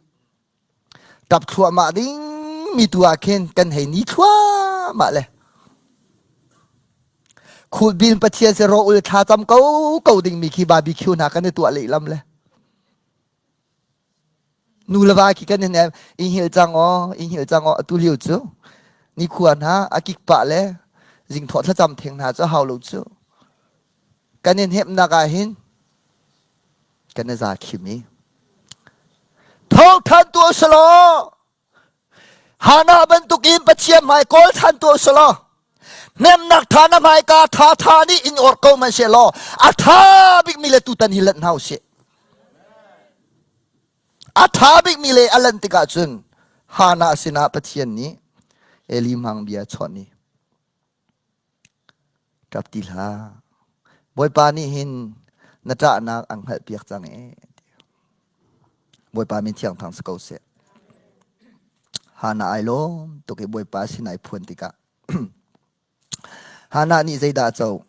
ṭap thluahmah ding mi tu ah khin kan hei ni thluahmah le Khulbil Pathian si ro ul thla cam ko ko ding mi khi barbecue hna kan i tuah lehlam le nu le va khi kan in i hngilh cang aw i hngilh cang aw atu lio cu nikhua hna a kik pah le zingthawh thlacam theng hna cu hau lo cu kan in hemnak ah hin kan i za khim i tho than tu selaw Hana bantukin Pathian hmai kawl than tu selaw hnemnak tha na hmaika tha tha nih in or ko man law a tha bikmi le tutan hi lanh hna usih a tha bikmi le a lan tikah cun Hana sinah Pathian nih Eli hmang bia chawnh i Ṭap ti hlah. Bawipa nih hin na ṭahnak an hngalhpiak cang ee. Bawipa min thiang thang si ko seh. Hannah ai lawm tuk i Bawipa sin ai phuan tikah Hannah nih zeidah a co?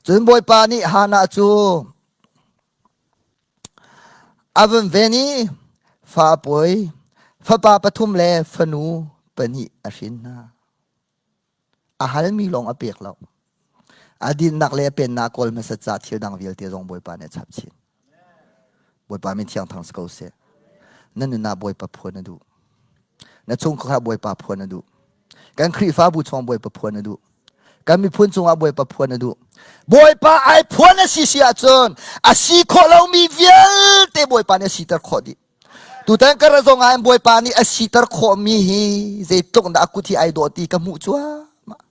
Cun Bawipa nih Hannah cu a vun ven i fa a pawi, fapa pathum le fanu pahnih a hrin hna. A halmi lawng a pek lo. A dinnak le a pennak kawl hmasat ca thil dang vialte zong Bawipa nih a chap chin. Bawipa min thiang thang si ko seh. Na nun ah Bawipa phuan a duh. Na chungkhar ah Bawipa phuan a duh. Kan Khrihfabu chung Bawipa phuan a duh. Kan miphun cungah Bawipa phuan a duh. Bawipa ai phuan a si si ahcun a si khawh lomi vialte Bawipa nih a siter khawh dih. Tutan ka ra zong ah Bawipa nih a siter khawhmi hi zeitluk dah a kut hi ai dawh ti ka hmuh cuahmah.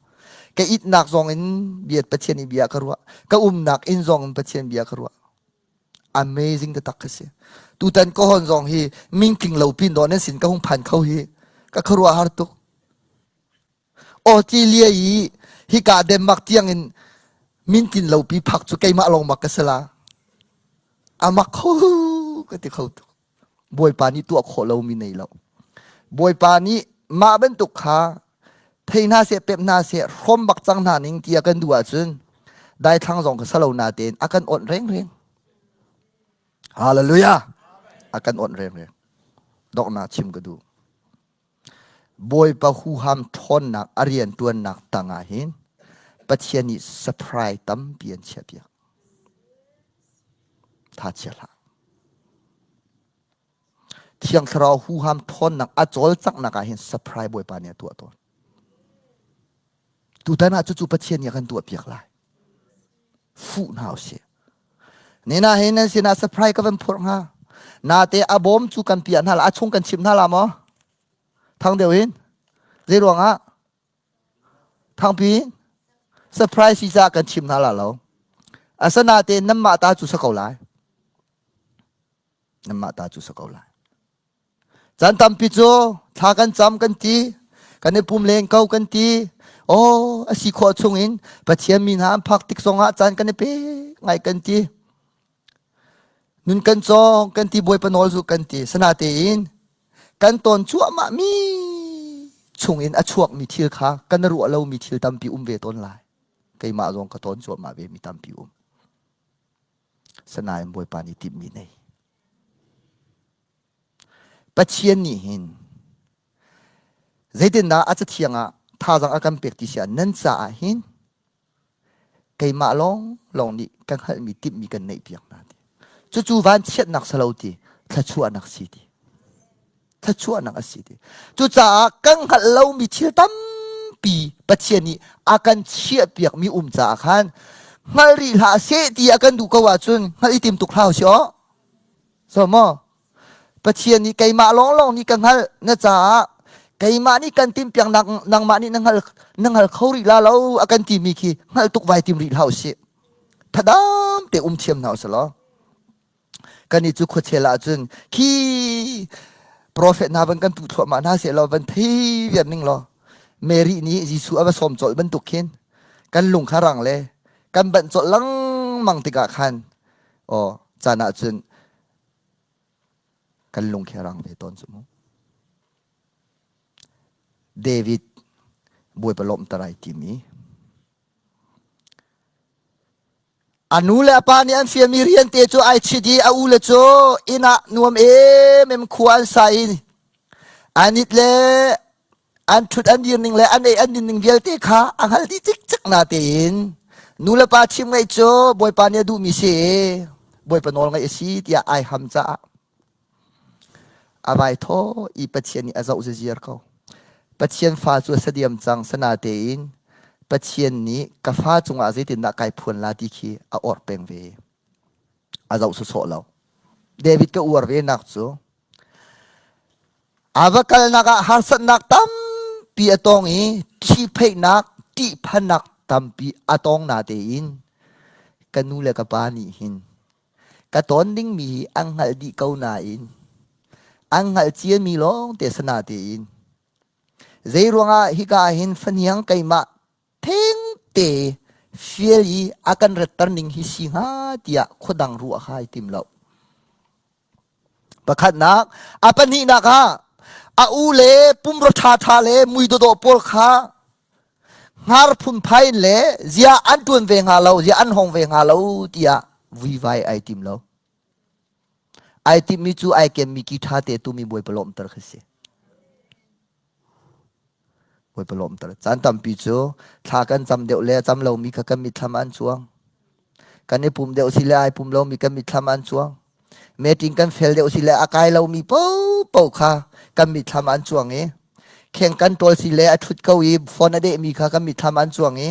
Ka itnak zong in bia Pathian i bia ka ruah. Ka umnak inn zong in Pathian bia ka ruah. Amazing taktak ka si. Tutan ka hon zong hi mingtling lo pin daw nan sin ka hung phan kho hi ka khuaruah har tuk. Australia i hika Denmark tiang in mintlin lo pi phak cu keimah lawng mak ka si la. Amak kho ka ti kho tuk. Bawipa nih tuah khawh lomi nei lo. Bawipa nih mah bantuk kha thei hna seh pep hna seh hrawm bak cang hna ning tiah kan duh ahcun daithlang zong ka salo na tein a kan awnh reng reng. Hallelujah. A kan awnh reng reng. Dokna chim ka duh. Bawipa huham ṭhawnnak a rianṭuannak tangah hin Pathian nih surprise tampi an chiahpiak. Tha chia hlah. Thiang Thlarau huham ṭhawnnak a cawlcanghnak ah hin surprise Bawipa nih a tuah tawn. Tutan ah cucu Pathian nih a kan tuahpiak lai. Fuh hna usih. Nina hi nan sinah surprise ka van phurh hnga. Nate a bawm cu kan piah hna la, a chung kan chimh hna la maw? Thang deuh in. Zei ruangah? Thangpi in. Surprise si caah kan chim hna la lo. Asanatein nanmah ta cu sa ko lai. Nanmah ta cu sa ko lai. Caan tampi cu thla kan cam kan ti, kan i pum leng ko kan ti. Aw, a si khawh chungin Pathian mi hna an phak tik zongah caan kan i pe ngai kan ti. Nun kan cawng kan ti Bawipa nawl zu kan ti. Sanatein kan tawn cuahmah mi chungin a chuakmi thil kha kan ruah lomi thil tampi um ve tawn lai. Keimah zong ka tawn cuahmah ve mi tampi um. Sanain Bawipa nih timhmi nei. Pathian nih hin zeitindah a cathiang ah thazaang a kan pek ti si ah nan caah hin keimah lawng lawng nih ka hngalhmi timhmi kan neih piak hna ti. Cucu vanchiatnak si lo ti, thluachuahnak si ti. Thluachuahnak a si ti. Cucaah kan hngalh lomi thil tampi Pathian nih a kan chiahpiakmi um caah khan hngal rih hlah seh ti a kan duh ko ahcun hngalh i tim tuk hlah usih aw. So maw? Pathian nih keimah lawnglawng nih ka hngalh na caah keimah nih kan timpiak nangmah nih na hngal na hngal kho rih la lo a kan timi khi hngalh tuk vai tim rih hlah usih. Thadam te um thiam hna usih law. Kan i cu khuachel ahcun khi profet hna van kan puh thluahmah hna seh law van thei viar ning law Mary nih Jesuh a va sawm colh bantuk khin kan lung kha rang le kan banh colh lengmang tikah khan. Aw caan ah cun kan lung khi a rang ve tawn cu mu. David Bawipa lawmhter ai timi A nu le a pa nih an fialmi rian te cu ai chit i a ule cu inn ah nuam emem khua an sa i an it le an ṭhut an dir ning le an ei an din ning vialte kha a hngal dih cikcek na tein nu le pa chim ngaih cu Bawipa nih a duhmi si Bawipa nawl ngaih a si tiah ai ham caah A vai thaw i Pathian nih a zoh ziziar ko. Pathian fa cu a sadiam cang sana tein Pathian nih ka fa cungah zeitindah kai phuan la ti khi a orh peng ve. A zoh sawsawh lo. David ka uar ve nak cu a va kalnak ah harsatnak tampi a tong i ṭhihpheihnak, ṭihphannak tampi a tong na tein ka nu le ka pa nih hin Ka tawn dingmi hi an hngalh dih ko nain an hngalh ciami lawngte si natein zeiruangah hika ah hin fahniang keimah thengte fial i a kan ratter ning hi si hnga tiah khuadang ruah kha ai tim lo. Pakhatnak, a pahnihnak ah a u le pumrua ṭhaṭha le mui dawdawh pawl kha hngar phunphai in le zia an ṭuan ve hnga lo, zia an hong ve hnga lo tiah vuivai ai tim lo. Ai timmi cu ai kemmi ki ṭha te tumi Bawipa lawmhter khi si. Bawipa lawmhter. Caan tampi cu thla kan cam deuh le a cam lomi kha kan mitthlam ah an cuang. Kan i pum deuh si le ai pum lomi kan mitthlam ah an cuang. Meeting kan fel deuh si le a kai lomi paohpaoh kha kan mitthlam ah an cuang i kheng kan ṭawl si le a ṭhut ko i phone a dehmi kha kan mitthlam ah an cuang i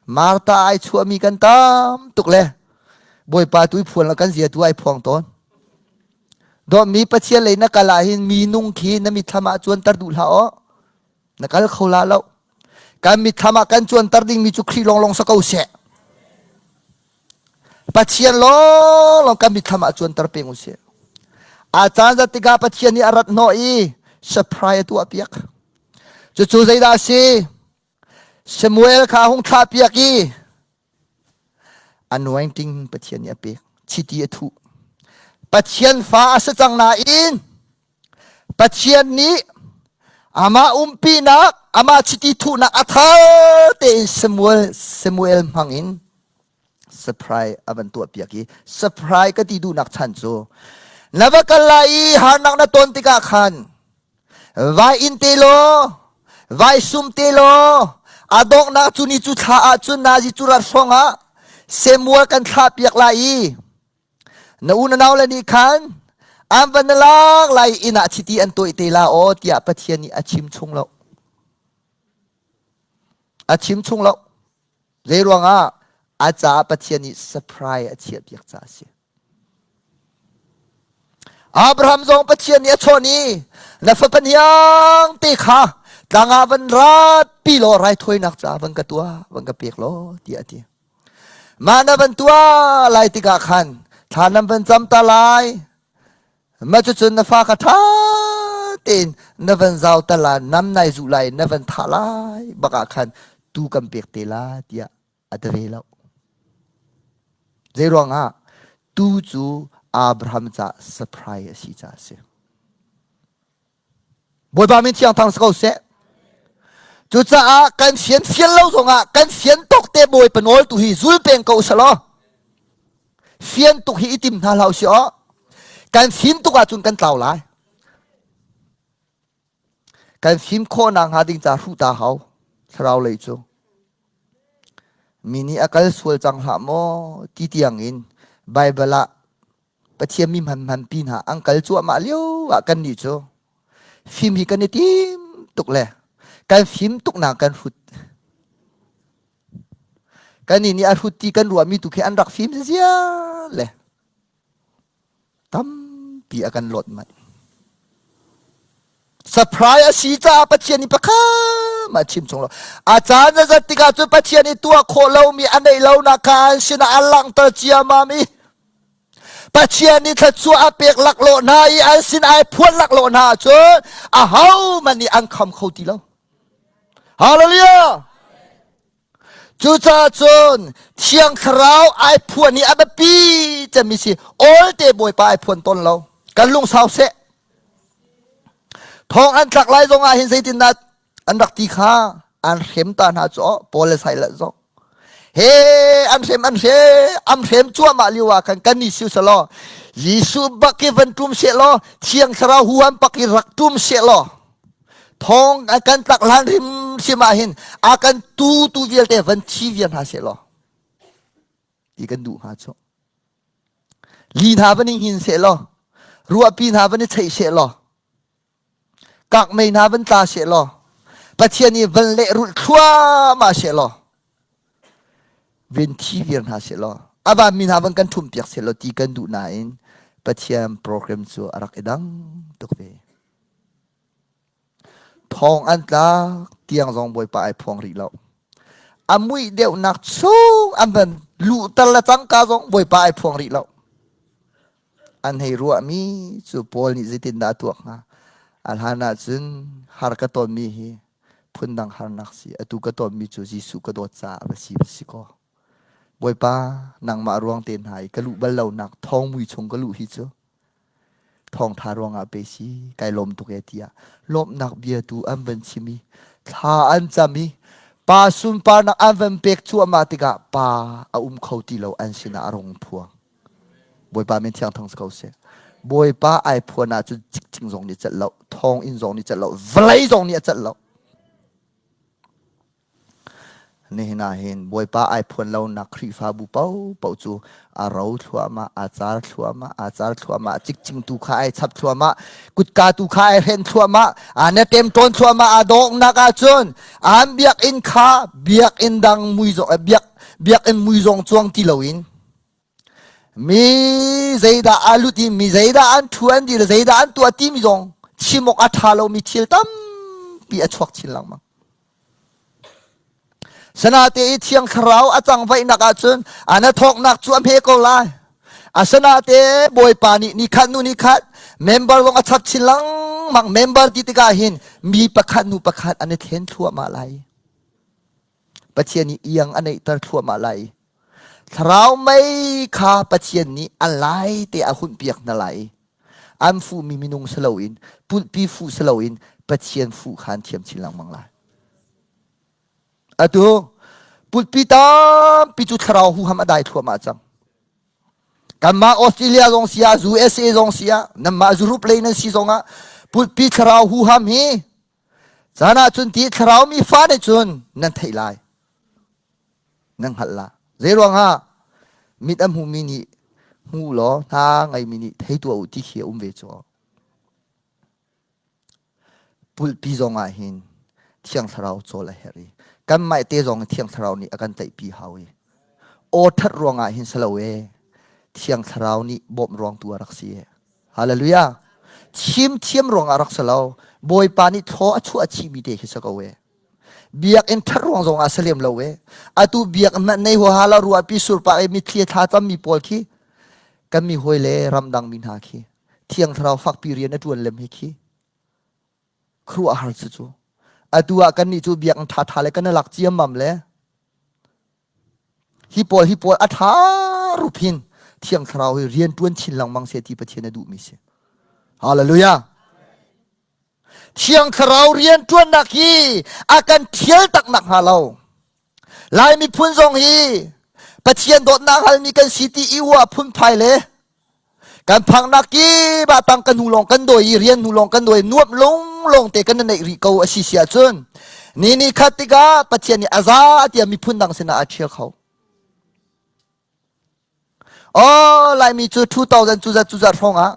Martha ai chuahmi kan tam tuk le Bawipa tu i phuan lo kan zia tu ai phuang tawn. Dawtmi Pathian lei na kal ah hin mi nung khi na mitthlam ah cuanter duh hlah aw. Na kal kho la lo. Kan mitthlam ah kan cuanter dingmi cu Khrih lawnglawng sa ko seh. Pathian lawnglawng kan mitthlam ah cuanter peng u sih. A caan zat tikah Pathian nih a rat hnawh i surprise a tuah piak. Cucu zeidah a si? Samuel kha a hung thlah piak i Anointing Pathian nih a pek. Chiti a thuh. Pathian fa a si cang nain Pathian nih amah umpinak, amah chiti thuhnak a thar tein Samuel, Samuel hmang in surprise a van tuah piak i surprise ka ti duhnak chan cu na va kal lai i harnak na ton tikah khan Vai inn te law, vai sum te law, a donghnak cu ni cu thla ah cun nazi cu rat hrawng ah Samuel kan thlah piak lai i na u na nau le nih khan an van na lak lai inn ah chiti an tuah te la aw tiah Pathian nih a chim chung lo. A chim chung lo. Zei ruangah a caah Pathian nih surprise a chiah piak caah a si. Abraham zong Pathian nih a chawnh i na fapa hniang te kha tlang ah van ratpi law raithawinak caah van ka tuah van ka pek law tiah a ti. Mah na van tuah lai tikah khan thla nan van cam ta lai mah cucun na fa kha ṭha tein na van zau ta la nam nai zuh lai na van thah lai bak ah khan tu kan pek te la tiah a ti ve lo. Zeiruangah tu cu Abraham caah surprise a si caah a si. Bawipa min thiang thang si ko seh. Cucaah kan fian fian lo zongah kan fian tuk te Bawipa nawl tu hi zul peng ko usalaw. Fian tuk hi i tim hna hlah usih aw. Kan fim tuk ahcun kan tlau lai. Kan fim khawhnak hnga ding ca hruh ta hau thlarau lei cu. Mi nih a kal sual cang hlah maw ti tiang in Baibal ah Pathian mi hman pi hna an kal cuahmah lio ah kan nih cu fim hi kan i tim tuk le kan fim tuk nak kan hrut. Kan nih nih a hrut ti kan ruahmi tu khi an rak fim ziar le tampi a kan lawt manh. Surprise a si caah Pathian nih pakhat mah chim chung lo. A caan a zat tikah cun Pathian nih tuah khawh lomi a neih lonak kha an sinah a langhter ciammam i Pathian nih thluachuah a pek laklawh hna i an sin ai phuan laklawh hna ahcun ahohmanh nih an kham kho ti lo. Hallelujah! Cucaah cun Thiang Thlarau ai phuan i a biapi cemmi si olte Bawipa ai phuan tawn lo. Kan lungsau seh. Thong an tlak lai zong ah hin zeitindah an rak ti kha an hrem ta hna cu Paul le Silas zong. He an hrem an hrem an hrem cuahmah lio ah khan kan ni siu selaw Jesuh bak i van tum seh law Thiang Thlarau huam pak i rak tum seh law thong an kan tlak hlan hrimhrim ah hin a kan tu tu vialte van thi viar hna seh law ti kan duh hnga cu li hna van in hin seh law ruahpi hna van i cheih seh law kakmei hna van tla seh law Pathian i van lehrulh thluahmah seh law ven thi viar hna seh law a vanmi hna van kan ṭhumpiak seh law ti kan duh nain Pathian program cu a rak i dang tuk ve. Thawng an tlak tiang zong Bawipa ai phuang rih lo. A muih deuhnak chung an van luhter le cangka zong Bawipa ai phuang rih lo. An hei ruahmi cu Paul nih zeitindah a tuak hnga? A hlan ahcun har ka tonmi hi phundang harnak si. Atu ka tonmi cu Jesuh ka dawt caah va si va si kaw. Bawipa, nangmah ruang te hna i ka luh bal lonak thawng mui chung ka luh hi cu thawngṭha ruangah pe si kai lawm tuk e tiah lawmhnak bia tu an van chim i thla an cam i pa sunparnak an van pek cuahmah tikah pa a um kho ti lo an sinah a rung phuang. Bawipa min thiang thang si ko seh. Bawipa ai phuan ahcun cikcing zong nih celh lo, thawnginn zong nih celh lo, vawlei zong nih a celh lo. Nihin ah hin Bawipa ai phuan lonak Khrihfabu paohpaoh cu a ro thluahmah, aa car thluahmah, aa car thluahmah, cikcing tu kha ai chap thluahmah, kutka tu kha ai hren thluahmah, aa na ṭemṭawn thluahmah, aa dawknak ahcun an biakinn kha biakinn dang mui zong, biak, biakinn mui zong cuang ti loin mi zeidah aa lut i mi zeidah an ṭhu an dir zeidah an tuah timi zong chim awk a ṭha lomi thil tampi a chuak chin lengmang. Sanate i Thiang Thlarau a cang vaihnak ahcun ana thawknak cu a hme ko lai. Asanate Bawipa nih nikhat nu nikhat member zong a chap chin lengmang member ti tikah hin mi pakhat nu pakhat an i thlen thluahmah lai. Pathian nih iang a neihter thluahmah lai. Thlarau mei kha Pathian nih a lai te a hunpiak hna lai. An fuhmi minung si loin pulhpi fuh si loin Pathian fuh kha an thiam chin lengmang lai. Atu pulhpi tampi cu thlarau huham a dai thluahmah cang. Kanmah Australia zong si ah, USA zong si ah, nanmah Europe lei nan si zong ah pulhpi thlarau huham hi caan ah cun ti thlarau mi fa nih cun nan theih lai. Nan hngalh la. Zei ruangah mit a hmumi nih hmu law hna ngeimi nih thei tuah u ti khi a um ve cu. Pulhpi zong ah hin Thiang Thlarau cawl a herh i kanmah te zong Thiang Thlarau nih a kan tlaihpi hau i aw ṭhat ruangah hin si lo e Thiang Thlarau nih bawmh ruang tu a rak si e. Hallelujah. Chim thiam ruangah rak si lo. Bawipa nih thaw a chuah chihmi te khi si ko e. Biakinn ṭhat ruang zong ah si lem lo e. Atu biakinn hmanh nei huaha lo ruahpi surpa i mitthli thla cammi pawl khi kan mi hawi le ramdang mi hna khi Thiang Thlarau fakpi rian a ṭuan lem hi khi khuaruahhar cu cu. Atu ah kannih cu biakinn ṭhaṭha le kan i lak ciammam le hi pawl hi pawl a ṭha rup hin Thiang Thlarau hi rian ṭuan chin lengmang seh ti Pathian a duhmi si. Hallelujah. Thiang Thlarau rian ṭuannak hi a kan ṭhial tak nak hnga lo. Lai miphun zong hi Pathian dawtnak halmi kan si ti i uah phunphai le kan phangnak kip ah tang kan hnu lawng kan dawi i rian hnu lawng kan dawi nuamh lunglong te kan neih rih ko a si si ahcun ni ni khat tikah Pathian nih a za tiah miphun dang sinah a ṭhial kho. Oh, Laimi cu 2000 cu zat cu zat hrawng ah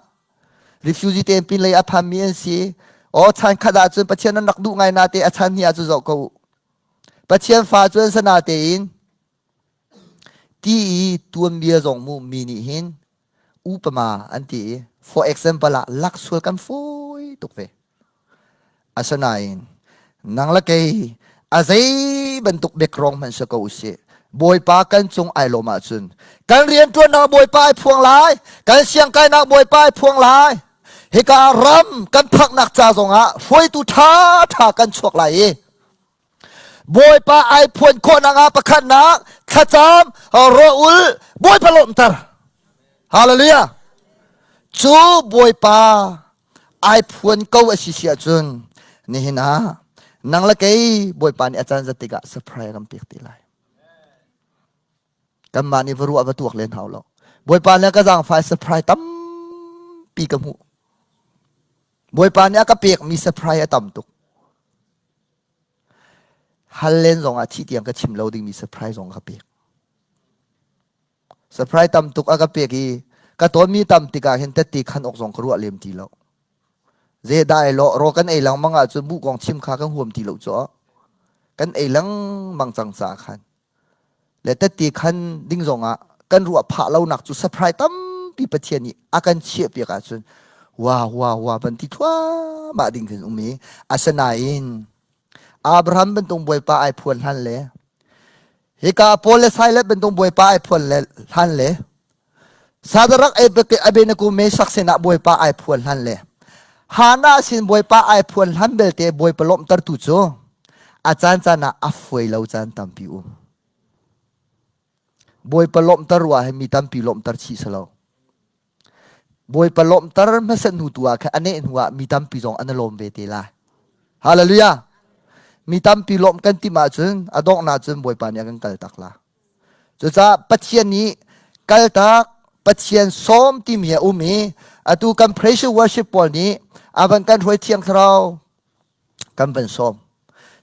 refugee te pin lei a phanmi an si. Oh, chan khat ah cun Pathian an rak duh ngai na te a chan hnih ah cu zoh ko u. Pathian fa cu an sana tein ti i tuanbia zong mu mi nih hin upama an ti i for example ah laksual kan fawi tuk ve. Asinain nang le kei a zei bantuk background hmanh si ko usih Bawipa kan cung ai lawm ahcun kan rianṭuannak Bawipa ai phuang lai kan siangkainak Bawipa ai phuang lai hika ram kan phaknak ca zongah hruaitu ṭhaṭha kan chuak lai i. Bawipa ai phuan khawhnak ah pakhatnak thlacam rawl Bawipa lawmhter. Hallelujah. Cu Bawipa ai phuan ko a si si ahcun nihin ah nang le kei Bawipa nih a caan zat tikah surprise a kan pek te lai. Kanmah nih va ruah va tuak len hau lo. Bawipa nih a ka zaangfah surprise tampi ka hmuh. Bawipa nih a ka pekmi surprise a tam tuk. Hal len zong ah thih tiang ka chim lo dingmi surprise zong ka pek. Surprise tam tuk a ka pek i ka tawnmi tam tikah hin tette khan awk zong ka ruah lem ti lo. Zeidah ai lawh raw kan ei lengmang ahcun buh kong chim kha kan huam ti lo cu. Kan ei lengmang cang caah khan. Le tette khan ding zongah kan ruah phah lonak cu surprise tampi Pathian nih a kan chiah piak ahcun wa wa wa van ti thluahmah ding kan um i asinain Abraham bantuk Bawipa ai phuan hlan le hika Paul le Silas bantuk Bawipa ai phuan le hlan le Sadarak Abednego Meshach sinah Bawipa ai phuan hlan le Hannah sin Bawipa ai phuan hlan belte Bawipa lawmhtertu cu a caan caan ah a fuai lo caan tampi um. Bawipa lawmhter ruah hi mi tampi lawmhter chih si lo. Bawipa lawmhter hmasa hnu tu ah khan a neh hnu ah mi tampi zong an i lawm ve te lai. Hallelujah. Mi tampi lawmh kan timh ahcun a donghnak cun Bawipa nih a kan kaltak la. Cucaah Pathian nih kaltak Pathian sawm timi a um i atu kan praise worship pawl nih a van kan hruai thiang thlarau kan van sawm.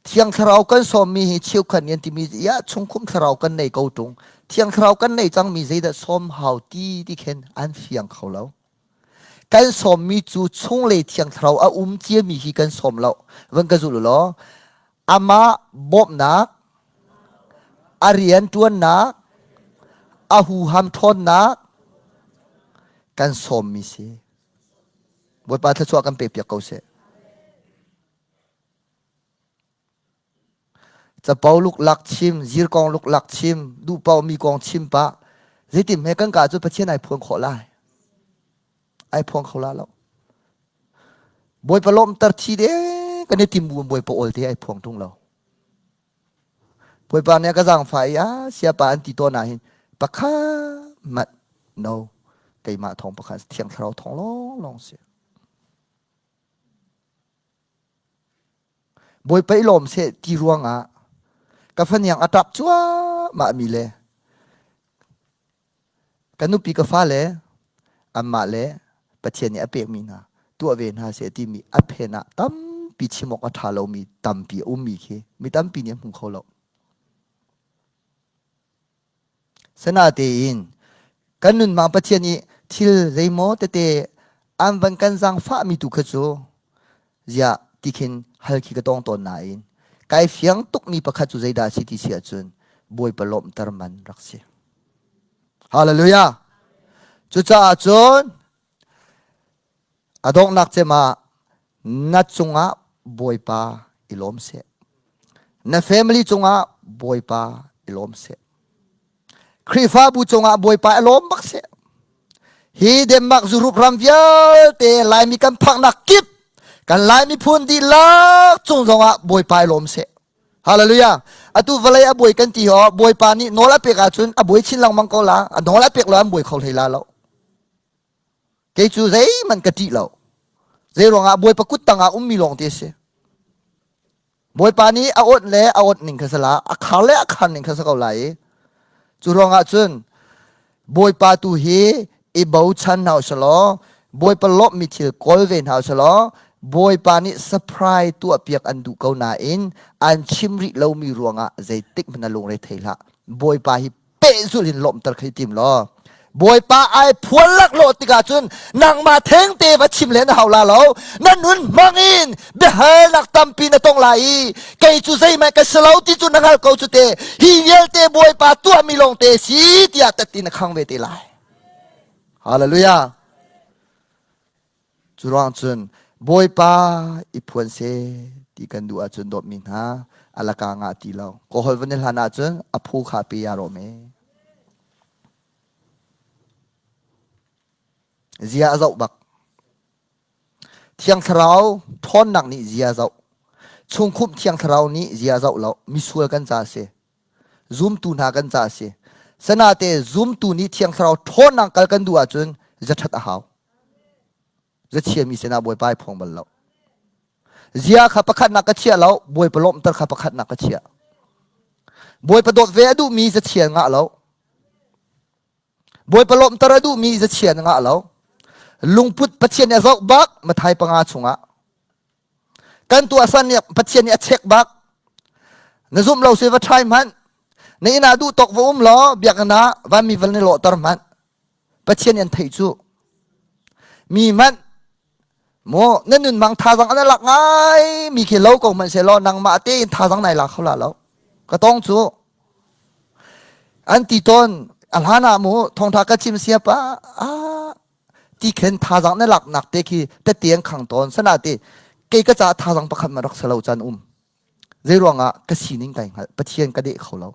Thiang thlarau kan sawmmi hi cheukhat nih an timi ya chungkhum thlarau kan nei ko ṭung. Thiang thlarau kan nei cangmi zeidah sawm hau ti ti khin an fiang kho lo. Kan sawmmi cu chunglei thiang thlarau a um ciami hi kan sawm lo. Van ka zul u law amah bawmhnak, a rian ṭuannak, a huham ṭhawnnak kan sawmmi si. Bawipa thluachuah kan pekpiak ko seh. Capo luklak chim, zirkong luklak chim, duhpaoh mi kong chim pah. Zeitin he kan ka cu Pathian ai phuan khawh lai. Ai phuang kho la lo. Bawipa lawmhter thi de kan i tim bu Bawipa awl te ai phuang tung lo. Bawipa nih a ka zaangfah i a siapa an ti tawn ah hin pakhat mat no keimah thawng pakhat thiang thlarau thawng lawnglawng si. Bawipa i lawm seh ti ruangah ka faniang a ṭap cuahmah mi le Ka nupi ka fale anmah le Pathian nih a pekmi hna tuah ve hna seh timi a phen ah tampi chim awk a ṭha lomi tampi a ummi khi mi tampi nih an hmu kho lo. Sanatein kan nunmang Pathian nih thil zeimaw tete an van kan zaangfahmi tu kha cu ziah ti khin hal khi ka tong tawn nain kai fiang tukmi pakhat cu zeidah a si ti si ahcun Bawipa lawmhter man rak si. Hallelujah. Cucaah cun a donghnak cem ah na cungah Bawipa i lawm seh. Na family cungah Bawipa i lawm seh. Khrihfabu cungah Bawipa i lawm bak seh. Hi Denmark Europe ram vialte Laimi kan phaknak kip kan Lai miphun dihlak cung zongah Bawipa i lawm seh. Hallelujah. Atu vawlei a buai kan ti ho Bawipa nih nawl a pek ahcun a buai chin lengmang ko la. A nawl a pek lo an buai kho hlei la lo. Kei cu zeihmanh ka ṭih lo. Zei ruangah Bawipa kut tangah ummi lawng te si. Bawipa nih a awt le a awt ning kha si la, a khar le a khar ning kha si ko lai i. Cu ruangah cun Bawipa tu hi i bochan hna usih law Bawipa lawmhmi thil kawl ve hna usih law Bawipa nih surprise tuahpiak an duh ko nain an chim rih lomi ruangah zeitik hmanh na lungre thei hlah. Bawipa hi pehzulh in lawmhter kha i tim law Bawipa ai phuan laklawh tikah cun nangmah thengte va chim len a hau la lo na nun hmang in biahalnak tampi na tong lai i kei cu zeihmanh ka si lo ti cu na hngal ko cu te hi vialte Bawipa tuahmi lawngte si tiah tatti na khang ve te lai Hallelujah cu ruang cun Bawipa i phuan se ti kan duh ahcun dawtmi hna alaka ngah ti lo ka hol van i hlan ahcun a phu kha pe ya rawh me zia a zoh bak Thiang Thlarau ṭhawnnak nih zia zoh. Chungkhumh Thiang Thlarau nih zia zoh lo, misual kan ca a si. Zumtu hna kan ca a si. Sanate zumtu nih Thiang Thlarau ṭhawnnak kal kan duh ahcun zaṭhat a hau. Zachiami sinah Bawipa ai phuang bal lo. Zia kha pakhatnak ka chiah lo, Bawipa lawmhter kha pakhatnak ka chiah. Bawipa dawt ve a duhmi zachia ngah lo. Bawipa lawmhter a duhmi zachia na ngah lo. Lungput Pathian nih a zoh bak Mathai panga chungah. Kan tuahsan nih Pathian nih a check bak. Na zumh lo si va try hmanh. Na inn ah duh tawk va um law biakinn ah vanmi van i lawhter hmanh. Pathian nih an theih cu. Mi hmanh maw na nun mang thazang an lak ngai mi khi lo ko hmanh seh law nangmah tein thazang nai lak kho la lo. Ka tong cu. An ti tawn a hlan ah mu thawngtha ka chim sia pa ah ti khen thazang na lak nak te khi tete an khang tawn sana te kei ka ca thazang pakhat ma rak salo chan um zei ruangah ka sining kai hngal pathian ka deh kho lo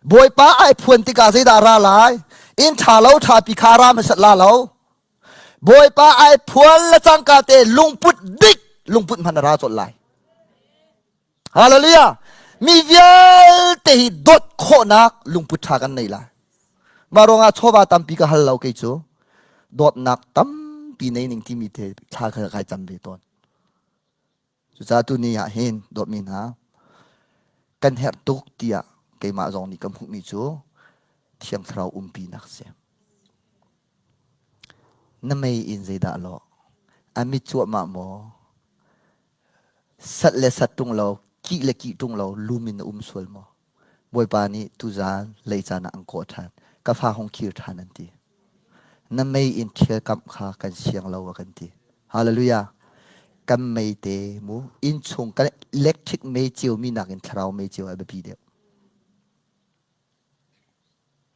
Bawipa ai phuan tikah zeidah ra lai inn ṭha lo ṭha pi kha ra hmasat la lo Bawipa ai phuan le cangka te lungput dik lungput hman a ra colh lai Hallelujah! Mi vialte hi dawt khawhnak lungput ṭha kan nei lai. Mah ruangah chawva tampi ka hal lo kei cu. Dawtnak tampi nei ning timi te thla kha kai cam ve tawn. Cucaah tuni ah hin dawtmi hna kan herh tuk tiah keimah zong nih ka hmuhmi cu Thiang Thlarau umpinak si. Na mei in zeidah lawh? A mit cuahmah maw? Sat le sat ṭung lo, kih le kih ṭung lo, lum in na um sual maw? Bawipa nih tuzaan lei caan ah an kawh ṭhan. Ka fa hung khir ṭhan an ti. Na mei in ṭhialkamh kha kan siang lo a kan ti. Hallelujah. Kan mei te mu innchung kan electric mei ceu mi nakin thlarau mei ceu a biapi deuh.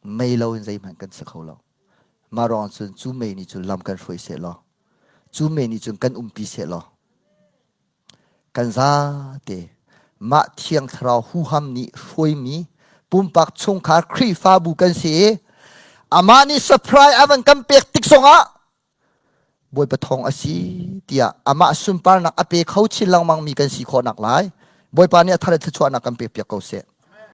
Mei lo in zeihmanh kan si kho lo. Mah ruang cun cu mei nih cun lam kan hruai seh law, cu mei nih cun kan umpi seh law, kan zate mah Thiang Thlarau huham nih hruaimi pumpak chungkhar Khrihfabu kan si i amah nih surprise a van kan pek tik zongah Bawipa thawng a si tiah amah sunparnak a pe kho chin lengmang mi kan si khawh nak lai Bawipa nih a thar in thluachuahnak kan pek piak ko seh.